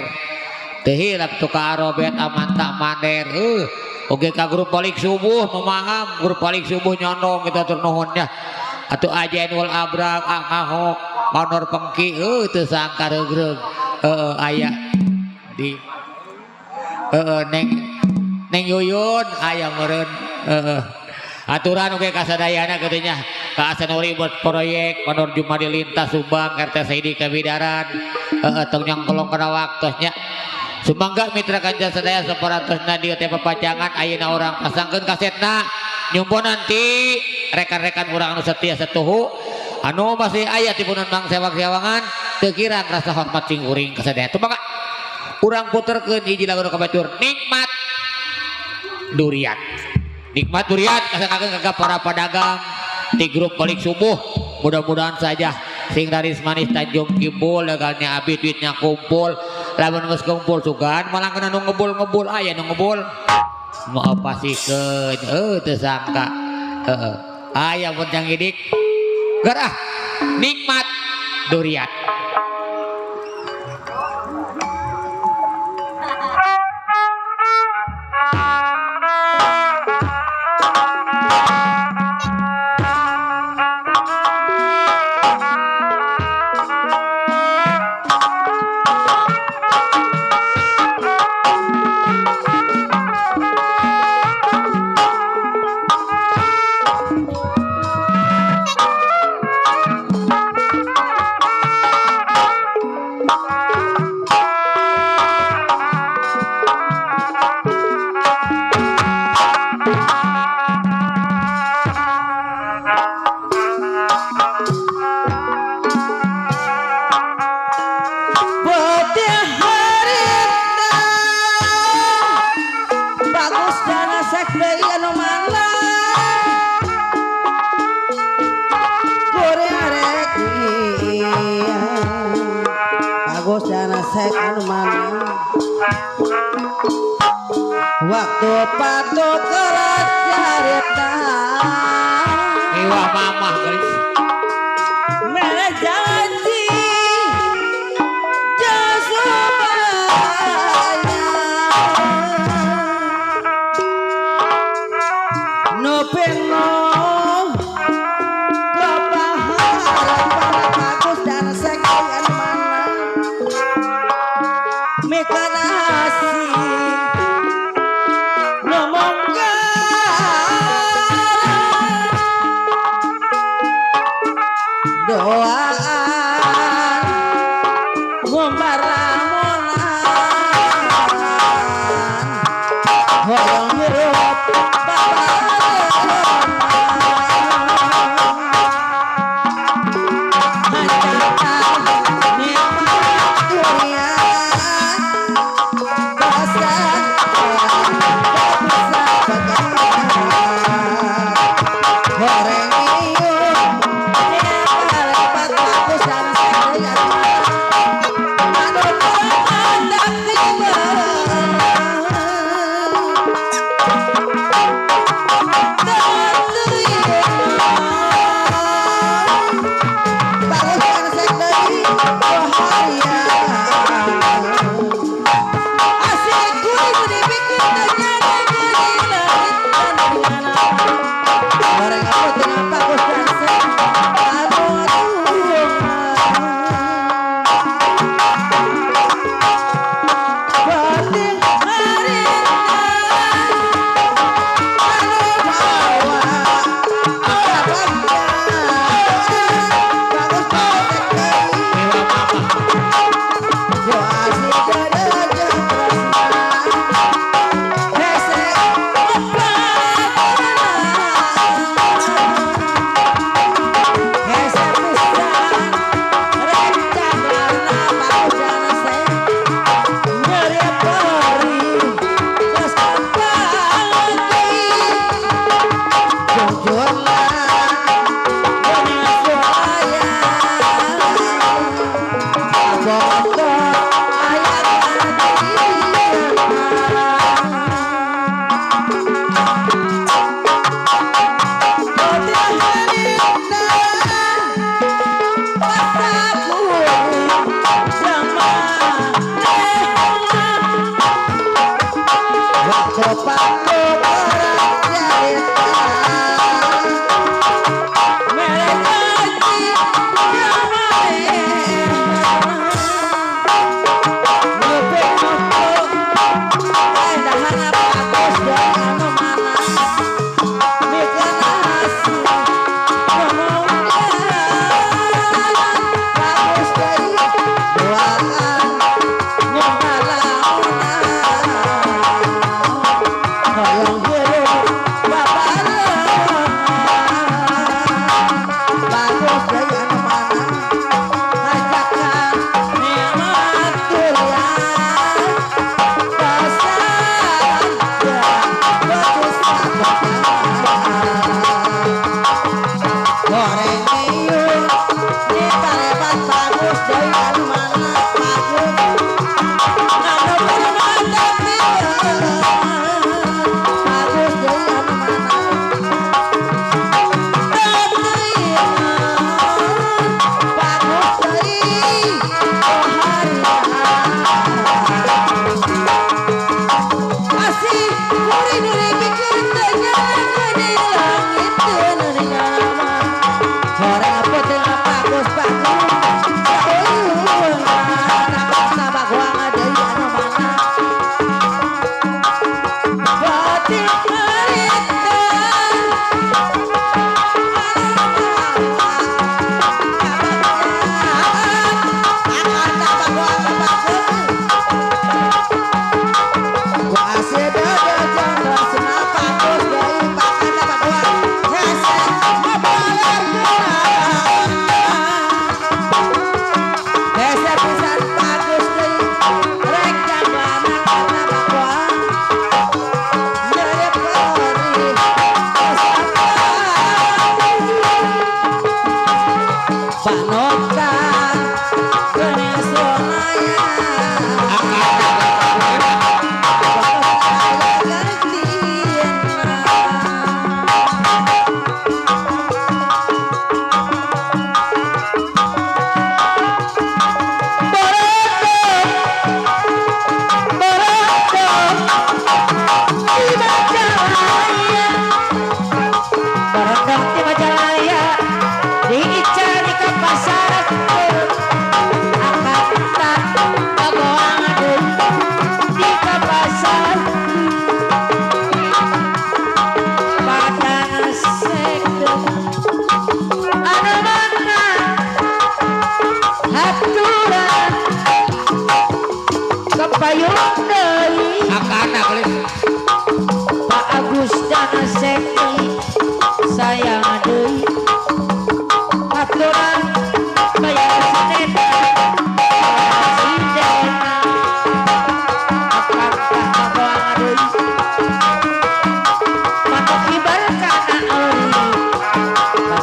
teu hilap tu ka Robert Amanta Mander oge ka grup balik subuh memaham grup balik subuh nyondong kita atur nuhun nya atuh Ajenul Abram Ahok Honor Pengki teu sangka reugreug aya di Neng Neng Yuyun aya meureun aturan oge ka sadayana kitu nya ka Asanuri buat proyek Honor Jumadi Lintas Subang RT Saidi Kabidaran tong nyangkolong kana waktos nya. Sumangga mitra kanca sadaya saparantosna dieu teh papajangan ayeuna urang pasangkeun kasetna nyumpun nanti rekan-rekan urang anu setia setuhu anu masih aya ti punun mang sewang-sewangan teu kirang rasa hormat sing kuring ka sadaya. Tumangga urang puterkeun hiji lagu nu kabatur Nikmat Durian. Nikmat Durian kasangkeun ka para pedagang di grup balik subuh mudah-mudahan saja sing laris manis Tanjung Kibul legalnya abi duitnya kumpul lamun geus kumpul sugan malah kena nu ngebul-ngebul aya nu ngebul mau pasikeun teu sangka heeh aya mun jang idik gerah nikmat durian. Waktu patok kerat carita Iwah mamah guys. Yang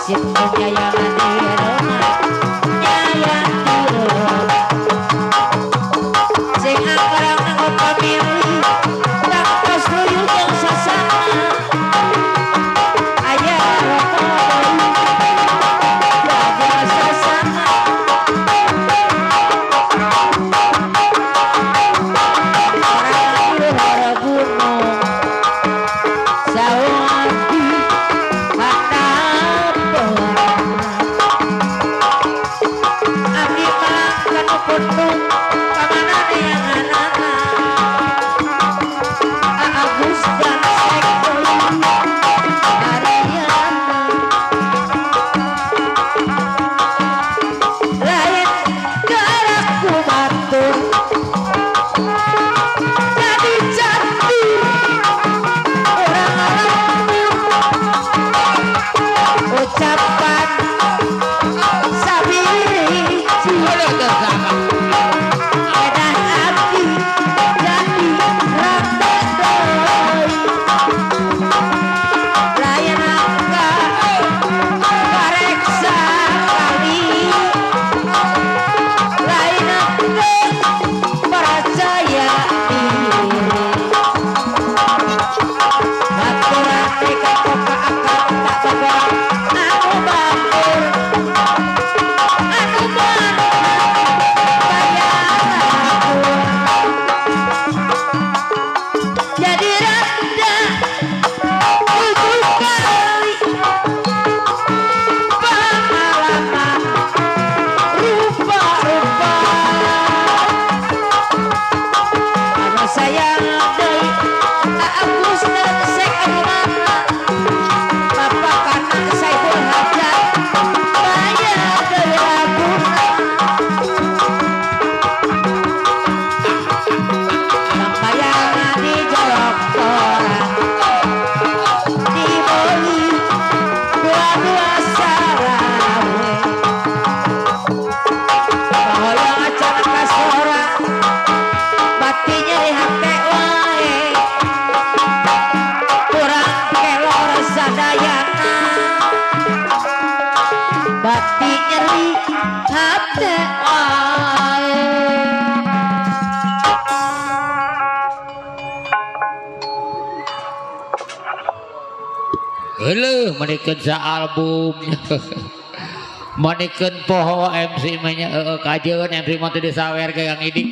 Nasib nyayangan di rumah nyayang di rumah sing angkrang nganggo pamili tak tos luyu jeung sasana aya roko deui sasana orang luhur gunung saung di abdi mah kanu pundung kamana neanganana Agus dan Sek Ariana lain gerakku batur jadi cantik orang lembur ucapan sabiriji edan abdi jadi rata deui lain angka kareksa kali lain angka percaya diri baturan teh ka akang tak bagor anu batur anu bayar jadi randa 7 kali pengalaman rupa-rupa anu sayang deui Agus dan Sek Arimana bapak kana Saiful Hajat bayar deui laguna Lambayangan di jorok orang dibeli dua-dua sarawe bahoyong acan kasora bati nyeri hate wae kurang kelor sadayana bati nyeri hate wae. Heuh, manikeun sa album. Manikeun poho MC mah nya heueuh kajeun MC mah teu disawer ge Kang Idik.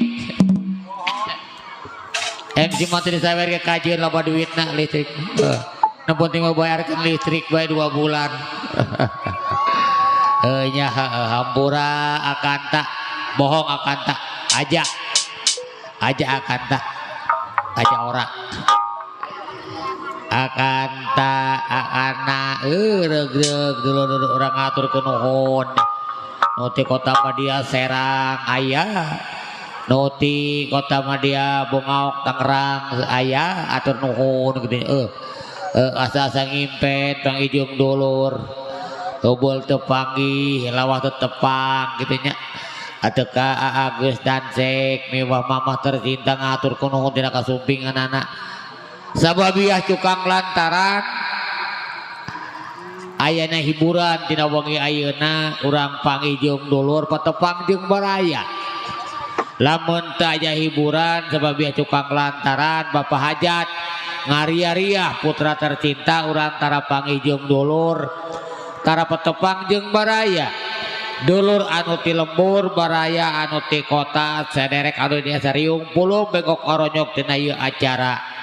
MC mah teu disawer ge kajeun loba duitna listrik. Heuh, nu penting mah bayarkeun listrik bae 2 bulan. Heuh nya heueuh hampura akanta bohong akanta aja. Aja akanta. Aja ora. Akanta akana regreg dulur urang ngatur ke nuhun nu ti Kota Madia Serang aya nu ti Kota Madia Bungaok Tangerang aya atur nuhun gitu asa-asa ngimpet pangijung dulur tobol teu panggih lawah teu tepang kitu nya atuh ka Agus Dansek miwah mamah tercinta ngatur ku nuhun tina kasumpinganana sababiah cukang lantaran ayana hiburan tina wengi ayeuna urang panggih jeung dulur patepang jeung baraya lamun teu aya hiburan sababiah cukang lantaran Bapak Hajat ngaria-riah putra tercinta urang tara panggih jeung dulur tara patepang jeung baraya dulur anu ti lembur baraya anu ti kota saderek anu di Sariung pulung bengkok oronyok tina ieu acara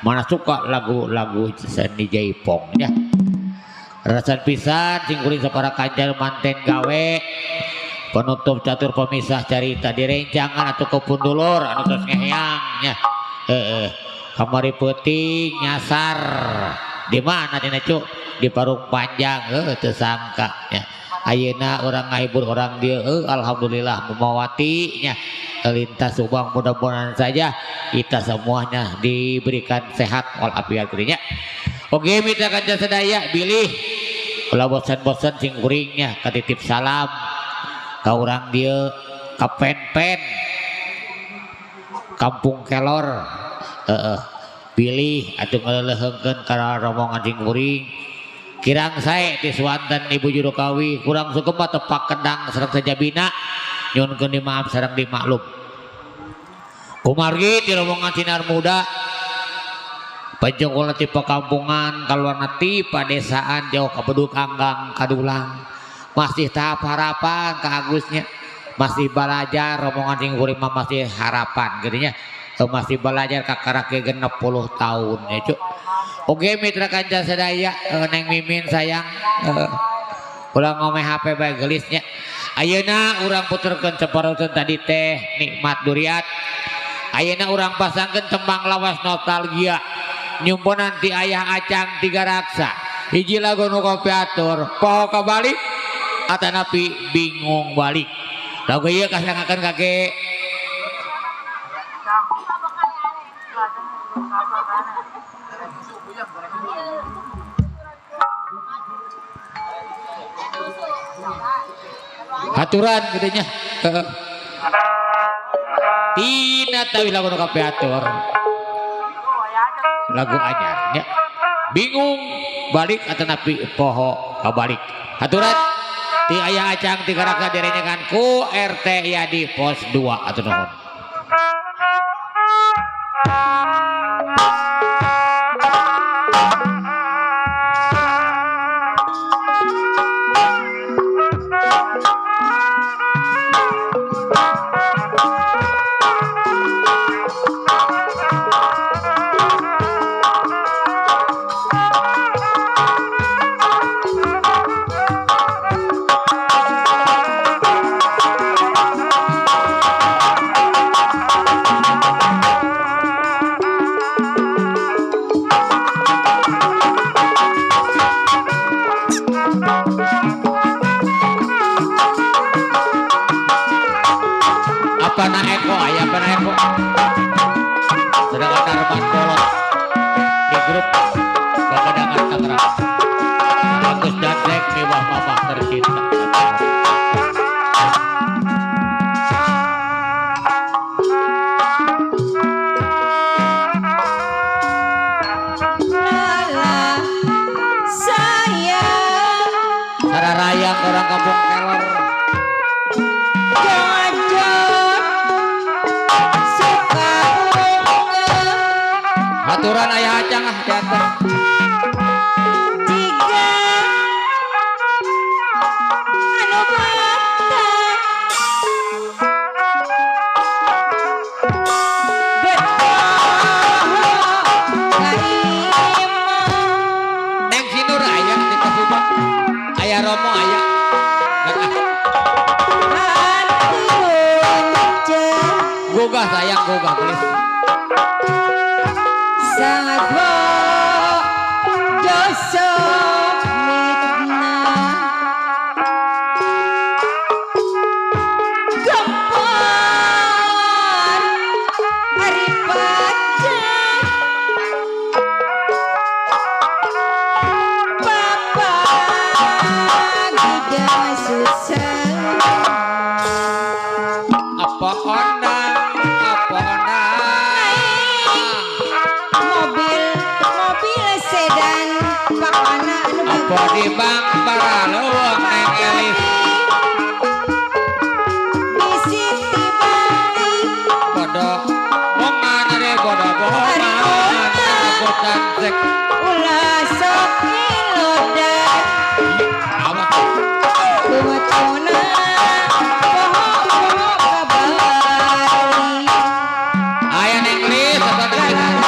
mana suka lagu-lagu seni jaipong ya rasan pisan singkuring sapara kancar manten gawe penutup catur pemisah carita direncangan atau kepun dulur anu tos ngeheang nya kamari peuting nyasar di mana tina cuk di Parung Panjang teu sangka nya ayeuna urang ngahibur orang dieu alhamdulillah memawati nya lintas Subang mudah-mudahan saja kita semuanya diberikan sehat walafiat nya. Oke mitra kanca sadaya bilih ulah bosan-bosan sing kuringnya katitip salam ka urang dieu ka pen-pen Kampung Kelor bilih atuh ngaleuleheungkeun ka rombongan sing kuring Kirang sae ti swanten Ibu juru kawi kurang sugema tepak kendang sareng sajabina nyuhunkeun dimaaf sareng dimaklum. Kumargi ti rombongan Sinar Muda pajengkolna ti pakampungan kaluarna ti padesaan jauh ka Bedug Anggang Kadulang masih tahap harapan ka Agusnya masih belajar rombongan sing kuring mah masih harapan gitu nya masih belajar kakara ke 60 tahun ya cuk. Oke mitra kanca sadaya Neng Mimin sayang ulah ngomeh HP bae gelisnya. Ayeuna urang puterkeun ceparoteun tadi teh nikmat duriat. Ayeuna urang pasangkeun tembang lawas nostalgia. Nyumponan ti Ayah Acang Tiga Raksa. Hiji lagu nu kopi atur, poho kabalik atanapi bingung balik. Lagu ieu kasangakeun kage aturan gitu nya. Tina tawi lagu nu kape atur. Lagu anyar nya. Bingung balik atanapi poho kabalik. Aturan ti Ayah Acang Tiga Raksa direnyekan ku RT Yadi Pos 2 atur nuhun. Aturan Ayah Acang ah di atas. Jika anu batak Neng Sinur ayah di Kasubang. Ayah Romo ayah. Gogah sayang gogah gelis. Di bang para luweng Neng Elis bodoh bongan are bodoh bongan aku cantik ulah sok ilodan awas kumatuna poho-poho kabari aya Neng Elis atau Neng Elis.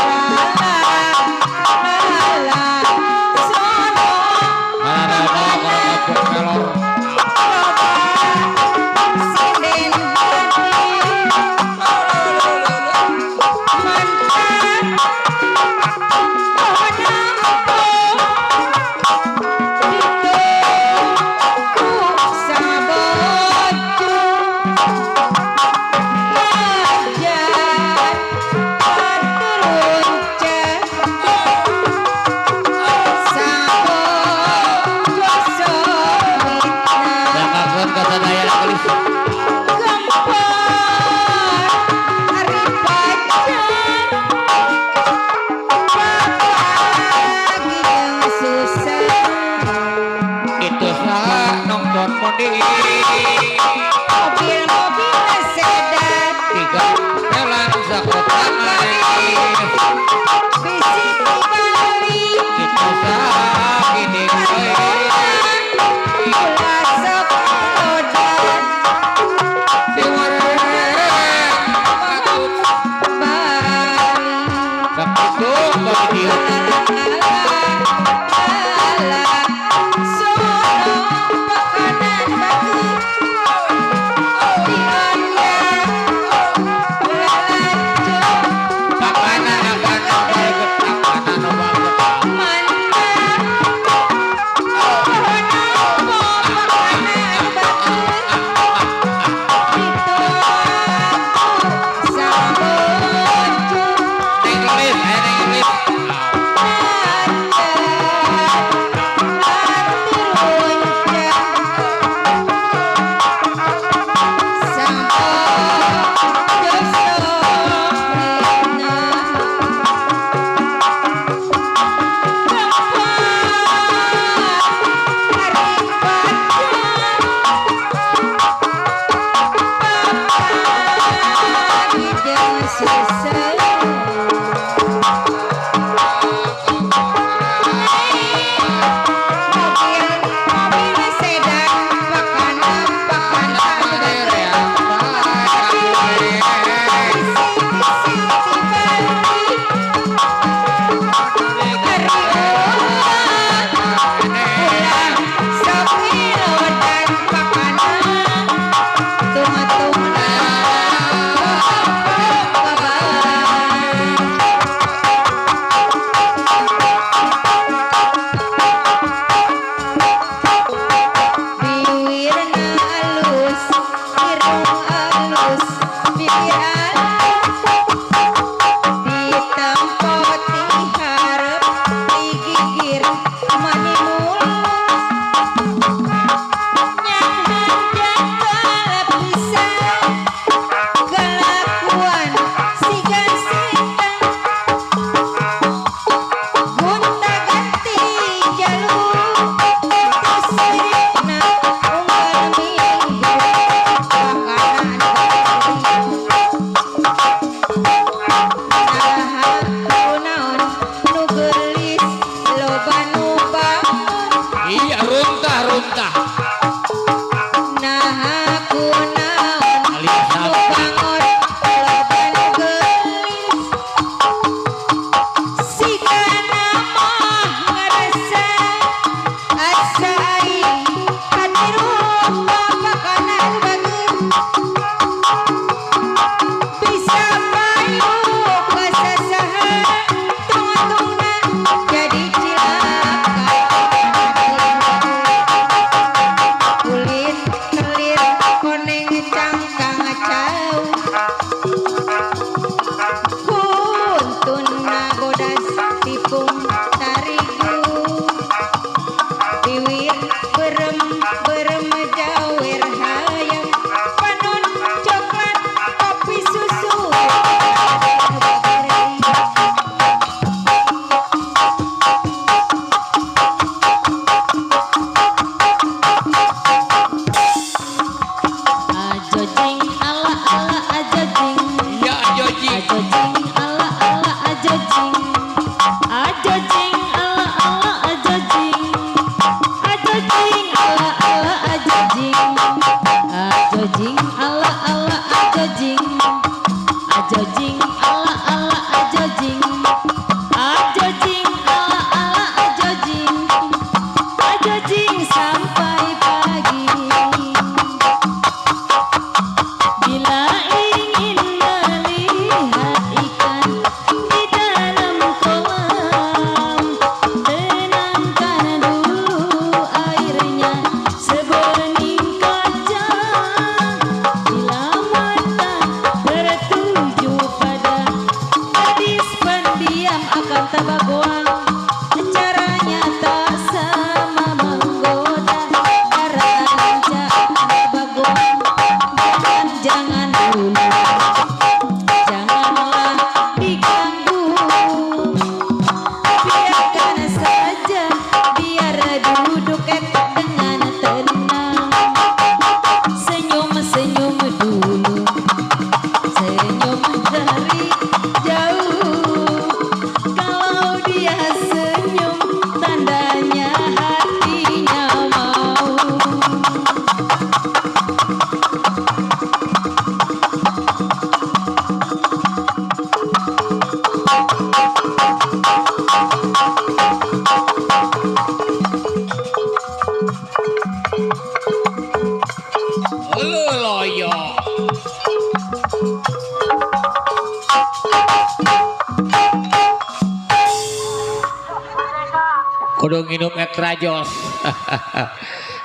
Kudu nginum ekstra jos.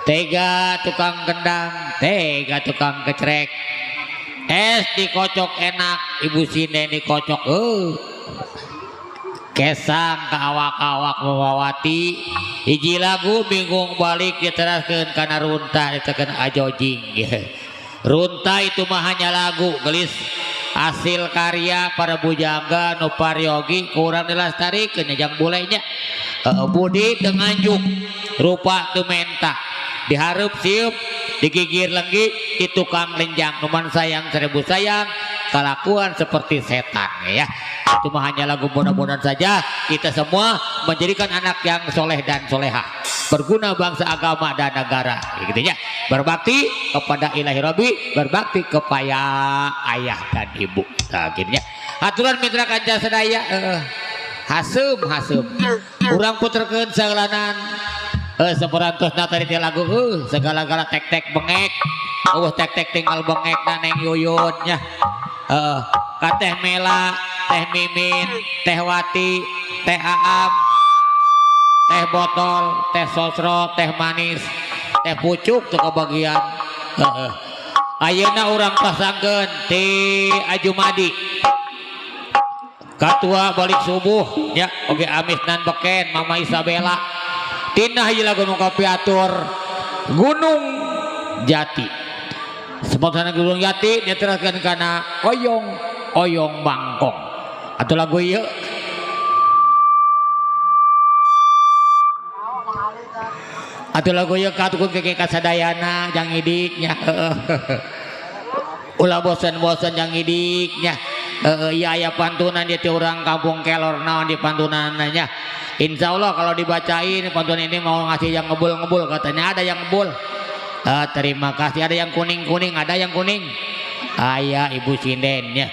Tega tukang kendang, tega tukang kecrek. Es dikocok enak, ibu sinden dikocok. Kesang ke awak-awak mewawati hiji lagu bingung balik diteraskeun kana runta ditekeun ajojing. Runta itu mah hanya lagu gelis hasil karya para bujangga nu paryogi kurang dilestarikeun jang bulenya. Budi teu nganjuk rupa teu menta dihareup sieup digigir lenggi di tukang lenjang numan sayang seribu sayang kelakuan seperti setan ya. Itu mah hanya lagu bodoh-bodohan saja. Kita semua menjadikan anak yang soleh dan solehah, berguna bangsa, agama dan negara, gitu ya. Berbakti kepada Ilahi Rabbi, berbakti kepada ayah dan ibu. Nah, gitu ya. Aturan mitra kanca sedaya, hasem hasem. Urang puterkeun sagalanan. Seperantosna tadi teh lagu segala-gala tek-tek bengek. Eueuh tek-tek tinggal bengek na Neng Yuyun nya. Ka Teh Mela, Teh Mimin, Teh Wati, Teh Aam, Teh Botol, Teh Sosro, Teh Manis, Teh Pucuk tuh kebagian. Ayeuna urang pasangkeun ti Ajumadi. Katua balik subuh ya, oge amis nan beken Mama Isabella. Tinah hiji lagu nu kapiatur Gunung Jati. Sponsorna Gunung Jati diteraskeun kana Oyong Oyong Bangkong. Atau lagu ieu atau lagu ieu katukun keke kasadayana jang idik nya. Ulah bosen-bosen jang idik nya. Iya aya pantunan di urang kampung Kelor naon di pantunanna nya. Insya Allah kalau dibacain pantun ini mau ngasih yang ngebul-ngebul katanya, ada yang ngebul. Terima kasih, ada yang kuning-kuning, ada yang kuning. Ayah ibu sinden nya.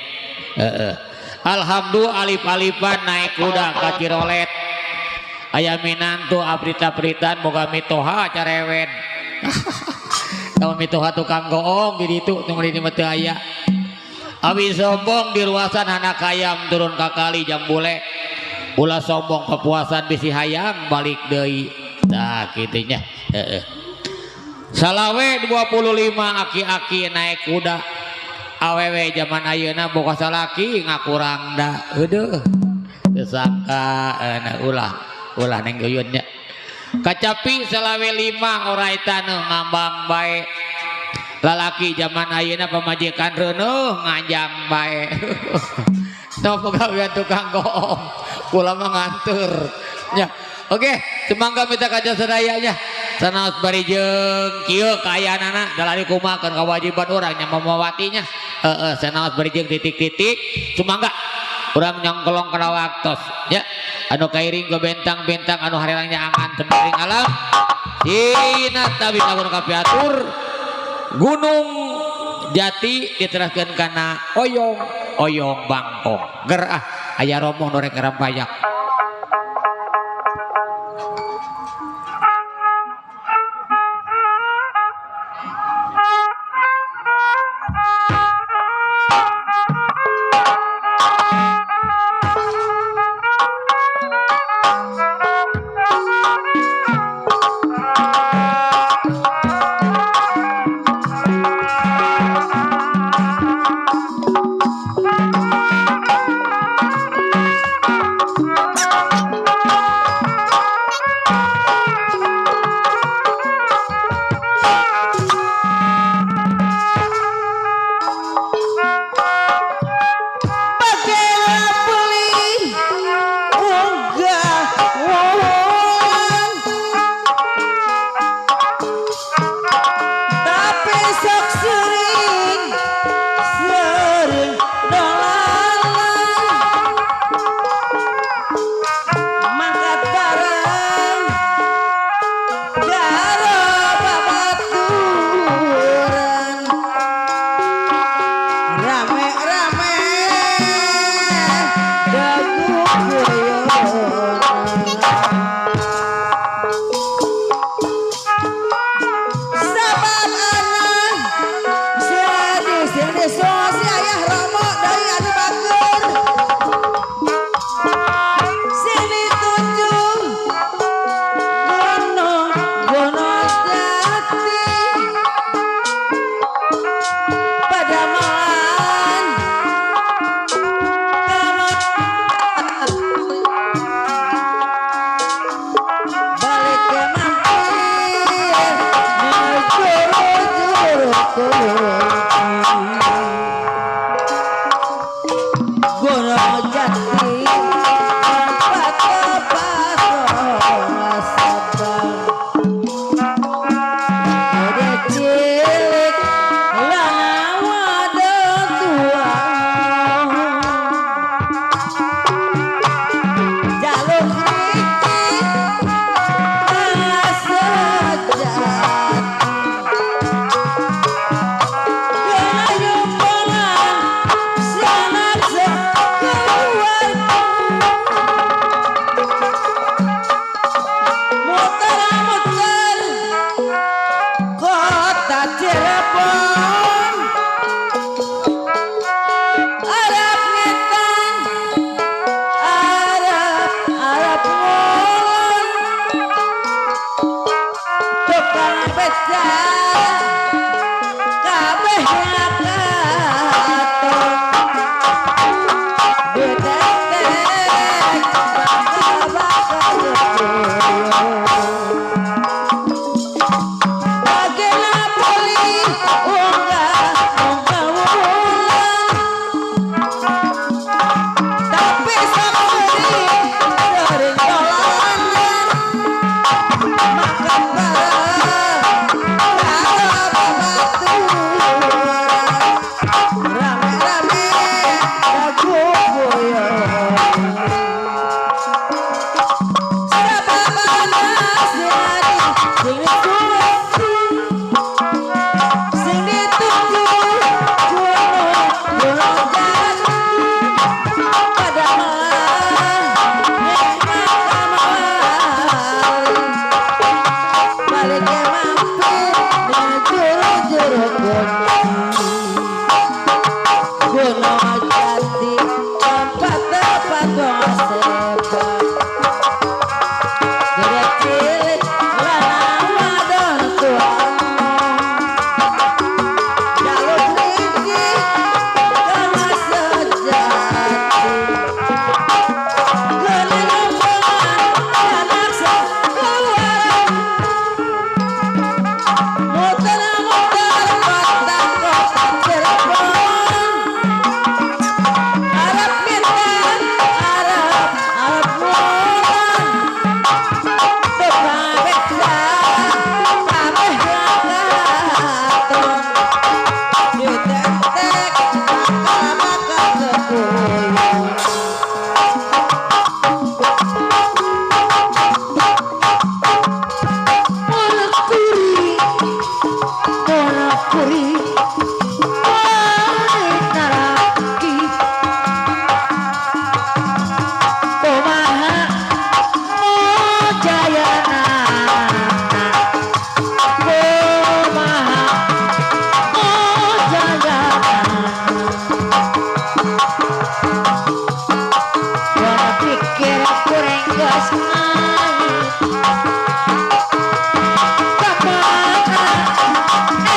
Alhamdulillah alif-alifan naik kuda ka Cirolet. Aya minantu aprita-apritan boga mitoha carewet. Tahu mitoha tukang goong di ditu tunggu di mah teu aya. Abi sombong di ruasan anak hayam turun ka kali jam bule. Ulah sombong kepuasan bisi hayang balik deui. Tah kitu nya. Heeh. Salawe 25 aki-aki naik kuda. Awewe zaman ayeuna boga salaki ngakurang da. Heueuh. Teu sangka ulah ulah Neng Yuyun nya. Kacapi salawe 5 orai taneuh ngambang bae. Lalaki zaman ayeuna pamajikan reuneuh nganjang bae. No pagawean tukang goong, kula mah ngantur. Nya. Oke, semangga minta kaca sadaya nya. Sanaos bari jeung kieu kaayaanana dalari kumaha kan kewajiban urang nya mamawatinya. Heeh, sanaos bari jeung titik-titik sumangga urang nyongkelong kana waktos nya. Anu kairing ke bentang-bentang anu harerangnya angan temiring alam. Dina tabi lamun kapiatur Gunung Jati diteraskeun kana Oyong Oyong Bangkong. Ger ah aya romoh nu rek ngarampayak. Gunung Jati cilik lanang wadon tua jaluk riki sejati gayu polan sanak sekeluarga muter-muter kota Cirebon Arab ngetan Arab Arab ngulon tukang beca kabeh ngakaton betetek bakal-bakal Bagena poli unggah unggah wulan tapi sok sering sering dolanan makan bareng karo babaturan rame-rame jago guyon sababana sehari sing dituju sing dituju gunung gunung jati pada malam ning makam wali balik mampir ning juru-juru kunci Gunung Jati tempat tempat wong sebat gede cilik lanang wadon tua jaluk riki kena sejati geuning rombongan anak sekeluarga muter-muter kota-kota Cirebon Arab ngetan Arab Arab ngulon tukang beca kabeh ngakaton ditetek bakal-bakal kekuyung Monokuri Monokuri Naraki Kumaha Mojayana Kumaha Mojayana Wana pikir kurang geus main Kamana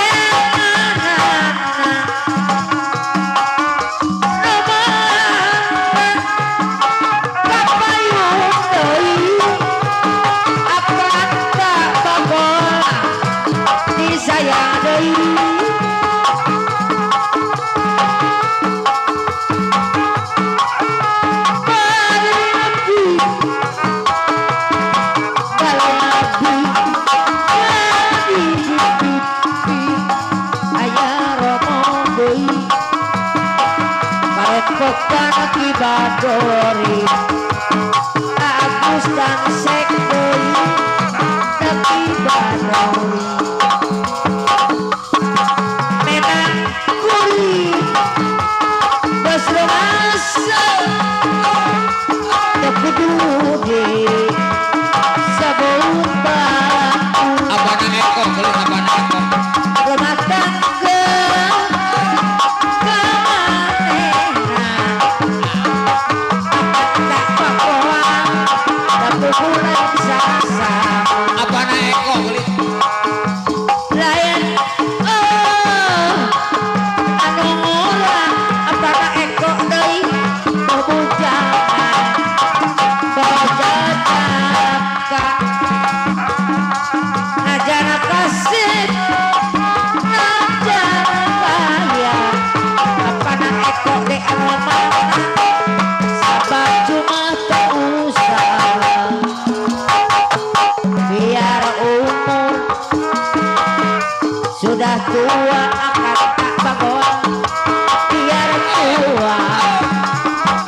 enana Romana kapayun deui apa tak bagola disayang deui Bali nabi nabi di aya romo deui parepokan Ki Badori Agus dan Sek deui Ki Badori Menak kuri geus rumasa teu kudu di sabun batu Abana ekor geuleuh abana ekor. Rumah tangga kamanehna tak pakoa tak kudu Tua akan tak bagoan biar tua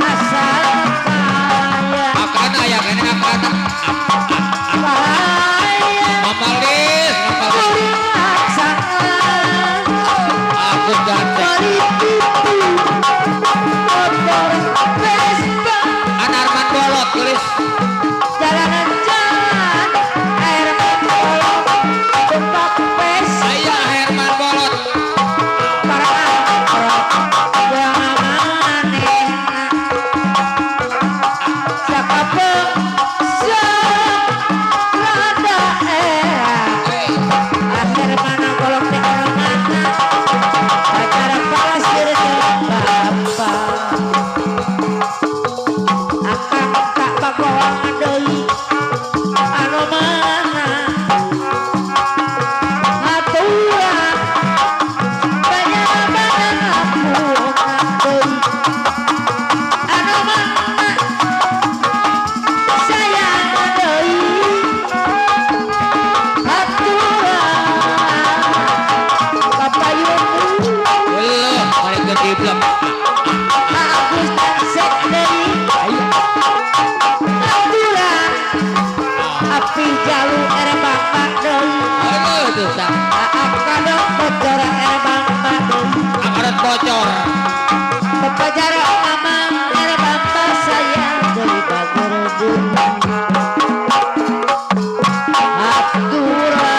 asal kaya. Akana aya keneh akana. Bahaya. Mamalis, mamalis. Kuring laksangan. Agus ganteng. Beli tipu motor Vespa. Anarman bolot tulis. Jalanan jalan air bolot tumpak Vespa. Aya Herman bolot. Para angkrot manehna sakapeung rada era akhir mana golong teh anu mana pacara palasir jeung bapak akang tak bagoan deui anu mana aturan banyak banyak deui anu mana sayang deui aturan kapayun. Leuh, mari gediblek. Agus dan Sek deui aturan api jalu ere bapak deui. Aduh tuh sang. Akadok bocor ere bapak deui. Akarat bocor. Pepajaro amang ere bapak sayang deui bager deui aturan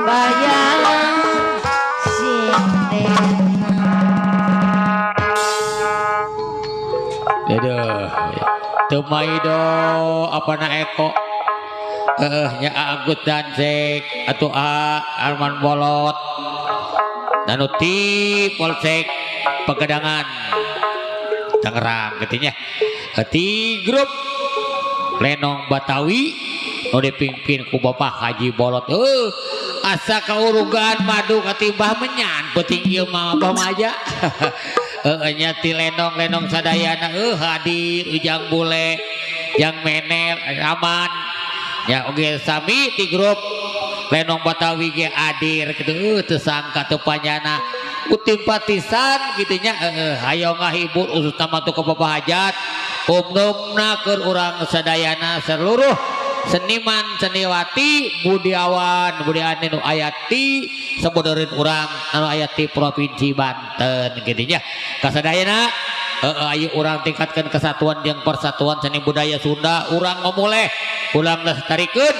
bayang sindena. Aduh. Teu maido apana Eko. Heeh nya Agus Dansek atuh A Arman Bolot. Anu ti Polsek Pegedangan Tangerang kitu nya. Ti grup Lenong Batawi nu dipimpin ku Bapak Haji Bolot. Heuh, asa kaurugan madu katimbah menyan peuting ieu mah Abah mah aja. Heeh nya ti lenong-lenong sadayana heuh hadir Ujang Bule, Jang Menel, Aman. Ya oge sami ti grup Lenong Batawi ge hadir kitu heuh teu sangka teu panyana kutimpatisan kitu nya heuh hayo ngahibur khususna mah ka Bapak Hajat umumna keur urang sadayana seluruh seniman seniwati budiawan budiani nu aya ti sabodoreun urang anu aya ti Provinsi Banten kitu nya kasadayana heeh ayo urang tingkatkeun kesatuan jeung persatuan seni budaya Sunda urang ngomoleh urang lestarikeun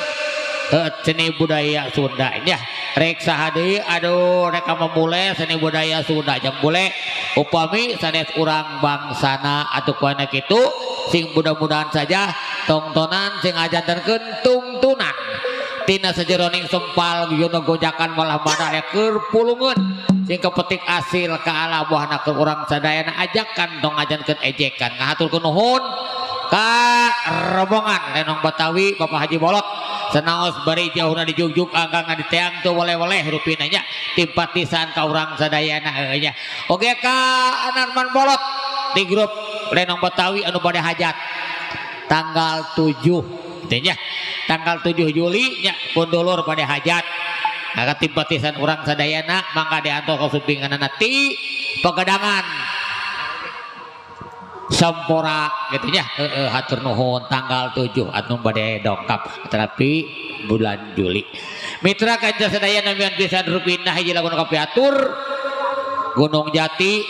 seni budaya Sunda nya rek saha deui aduh rek mamuleh seni budaya Sunda jeung bule upami sanes urang bangsana atuh kuana kitu sing mudah-mudahan saja tongtonan sing ajantenkeun tungtunan tina sajeroning sempal yono gojakan malah mana aya keur pulungeun sing kepetik asil ka ala buahna keur urang sadayana ajakan tong ajankeun ejekan ngahaturkeun nuhun ka rombongan Lenong Batawi Bapak Haji Bolot senaos bari jauhna dijugjug anggang diteang teu weleh-weleh rupina nya timpatisan ka urang sadayana heuh nya oge ka Anarman Bolot di grup Lenong Batawi anu bade hajat tanggal 7 teh nya tanggal 7 Juli nya pun dulur bade hajat maka timpatisan urang sadayana mangga diantos ka sumpinganana ti Pegedangan Sampora gitu nya heeh hatur nuhun tanggal 7 anu bade dongkap tetapi bulan Juli mitra kanca sadaya namian pisan rupina hiji lagu nu kapiatur Gunung Jati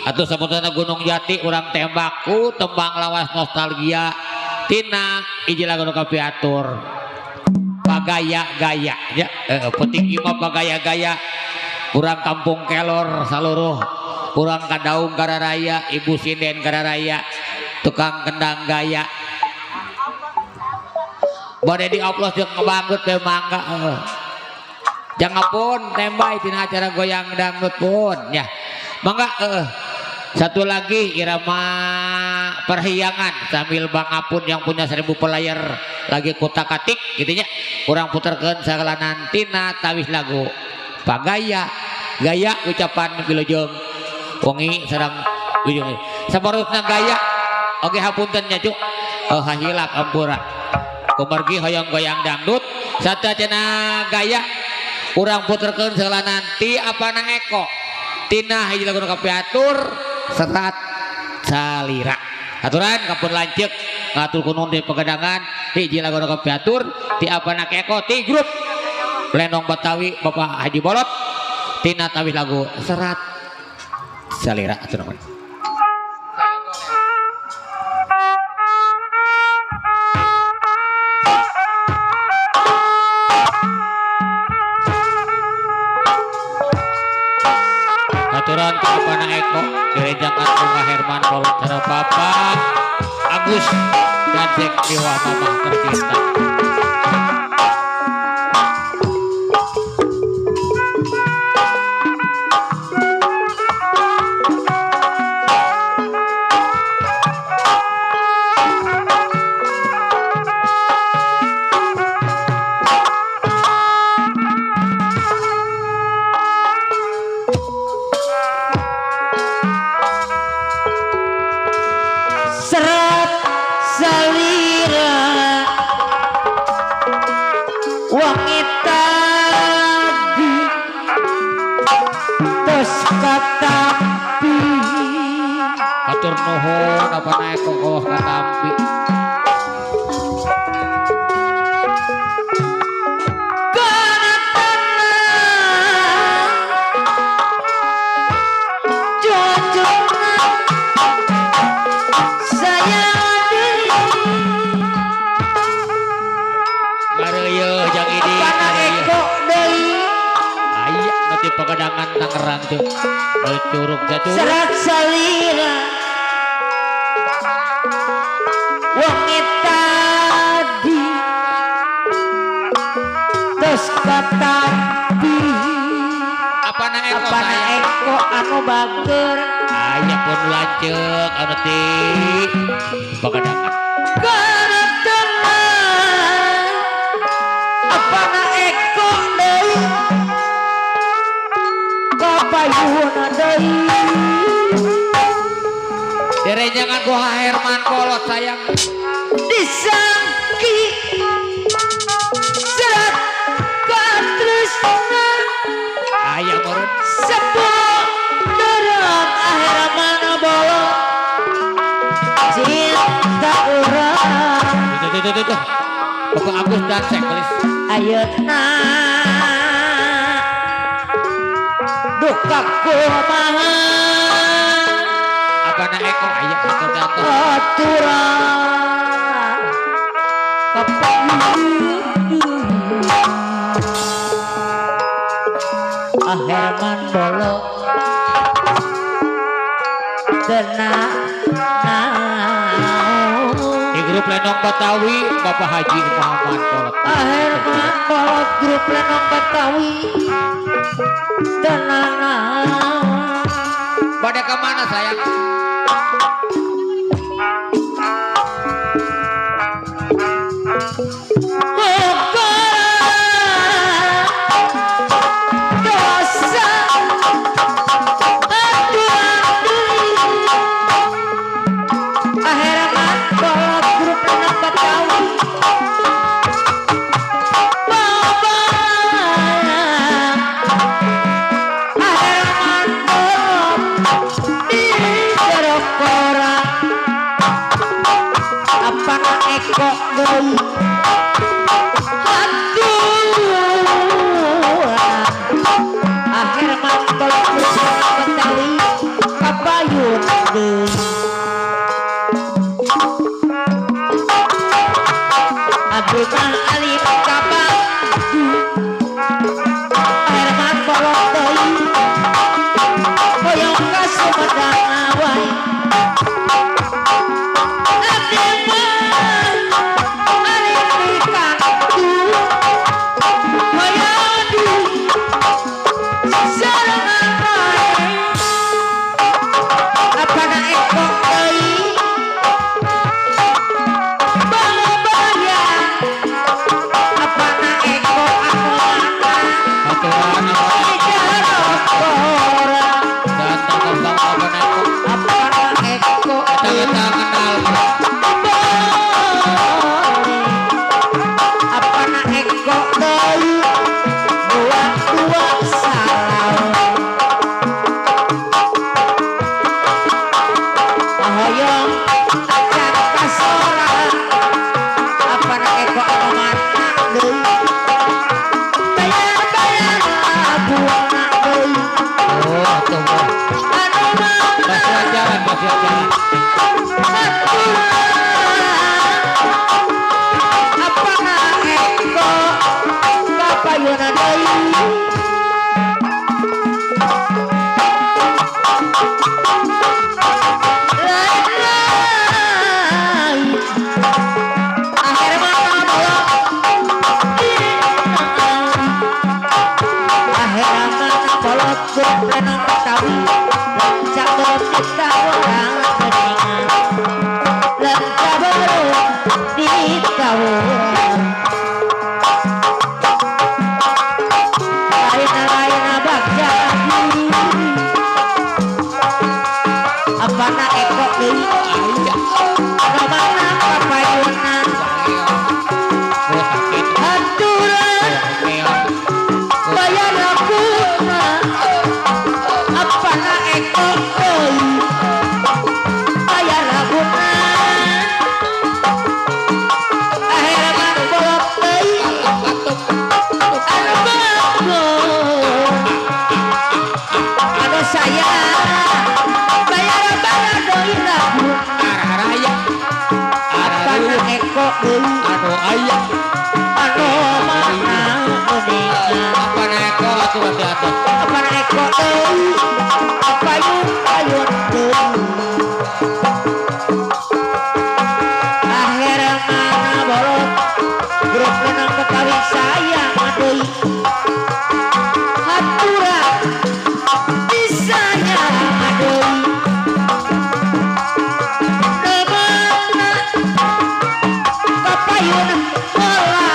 atau sabutana Gunung Jati urang tembaku tembang lawas nostalgia tina hiji lagu nu kapiatur pagaya-gaya nya heeh penting ieu mah pagaya-gaya urang kampung Kelor saluruh urang Kadaung Kararaya Ibu Sinden Kararaya tukang kendang gaya bade dioplos jeung ngebanggut teh mangga heeh jangan pun tembay tina acara goyang dangdut pun ya mangga heeh satu lagi irama perhiangan sambil Bang Apun yang punya 1000 pelayar lagi kutak-katik gitu nya urang puterkeun sagala nantina tawis lagu pagaya gaya ucapan wilujeng wengi sareng wilujeng sabarutna gaya oge hapunten nya cuk oh hahilap ampura kumargi hoyong goyang dangdut sateuacanna gaya Urang puterkeun segala nanti apana Eko. Tina hiji lagu nu kapiatur Serat Salira. Aturan kapun lanceuk ngatur kunun di pegedangan hiji lagu nu kapiatur ti apana Eko ti grup Lenong Betawi Bapak Haji Bolot tina tawih lagu Serat Salira. Atur nuhun. Aturan ke apana Eko direjangan Bunga Herman Bolot sareng Bapak Agus dan Jack Dewa Mamah tercinta. Serat Salira wangi tadi tos katampi. Atur nuhun apana Eko oh katampi. Kana tenang jujurna sayang deui. Ngareuyeuh jang Idi Apana ngareuyeuh. Eko deui Aya nu ti pegedangan Tangerang teh. Curug jatuh. Serat Salira wangi tadi tos katampi. Apana Eko Apana sayang. Eko anu bager Aya pun lanceuk anu ti pegedangan. kana tenang apana Eko deui kapayuna deui. Direnjangan ku Herman Bolot sayang. Disangki serat katresna Aya meureun sepuh dorong Herman Bolot cinta urang. Tuh tuh tuh tuh tuh. Bapak Agus dan Sek gelis. Ayeuna duka kumaha Apana Eko aya atur dantos. aturan kapayun Herman Bolot tenang naon. Di grup Lenong Betawi Bapak Haji Muhammad Bolot. Herman Bolot grup Lenong Betawi tenang naon. Pada kemana sayang? Dosa aturan deui Herman Bolot grup Lenong Betawi babayang Herman Bolot di jero koran. Apana Eko deui aturan Herman Bolot grup Lenong Betawi kapayun deui. Abdi mah alim kapadu Herman Bolot deui hoyong ka Sumedang wae. Abdi mah alim di kantu hoyong di sarengan wae. Apana Eko deui babayang Grup Lenong Betawi lencak belum ditawuran geningan lencak belum ditawuran lain-lain bagja apana Eko deui anu mana papayuna aturan bayar laguna apana Eko deui bayar laguna akhirna bolot deui anu bagus anu sayang bayar bayar deui laguna Araraya. apana Eko deui Anu aya. anu mana geuningan Apana Eko atuh berarti atuh. apana Eko deui payun payun deui akhir mana bolot grup Lenong Betawi sayang deui hatura disayang deui Nemana kapayun heula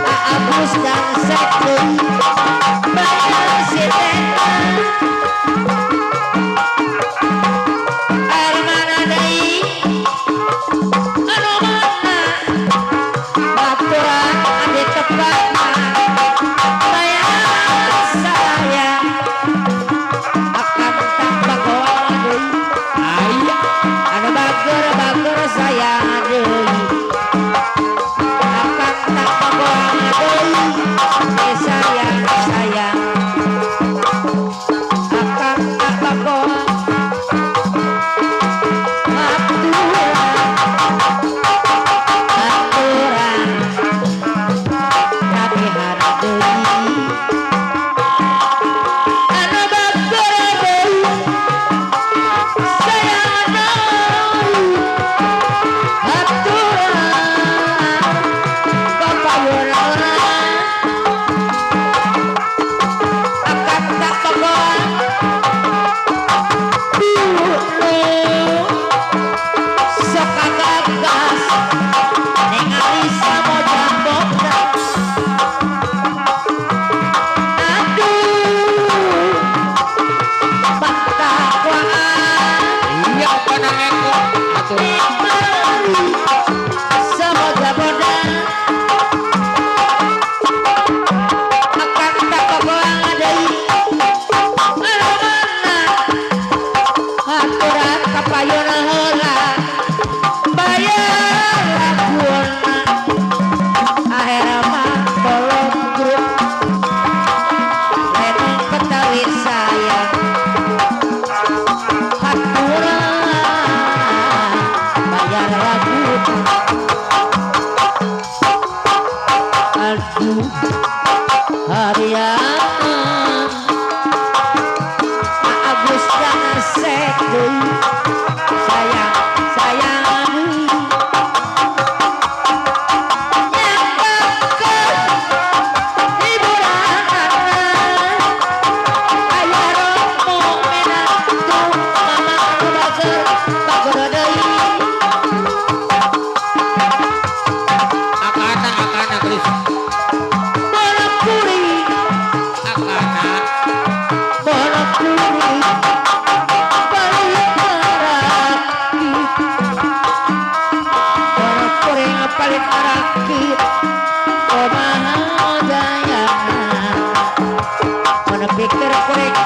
Agus dan Sek deui bayar si Teta air mana deui anu mana baturan adi tepatna bayar saya akan tak bagoan deui Aya. anu bager-bager sayang deui akan tak bagoan deui sayang sayang akan tak bagoan aturan aturan rapihan deui anu bager deui sayang deui aturan papayun akan tak bagoan dulu sok gagas ningali samoja boga aduh patakwaan Iya apana Eko atuh. mari samoja boda akan tak bagoan deui anu mana aturan kapayun heula bayar laguna akhirna mah bolot grup Lenong Betawi sayang aturan bayar laguna aduh harian Agus dan Sek deui sayang sayang deui nyangkakeun hiburan aya romo menantu mama anu bager bager deui Akana akana geus. bolot kuring Akana. bolot kuring paling merakit bolot kuring paling merakit kumaha dayana mun pikir kuring.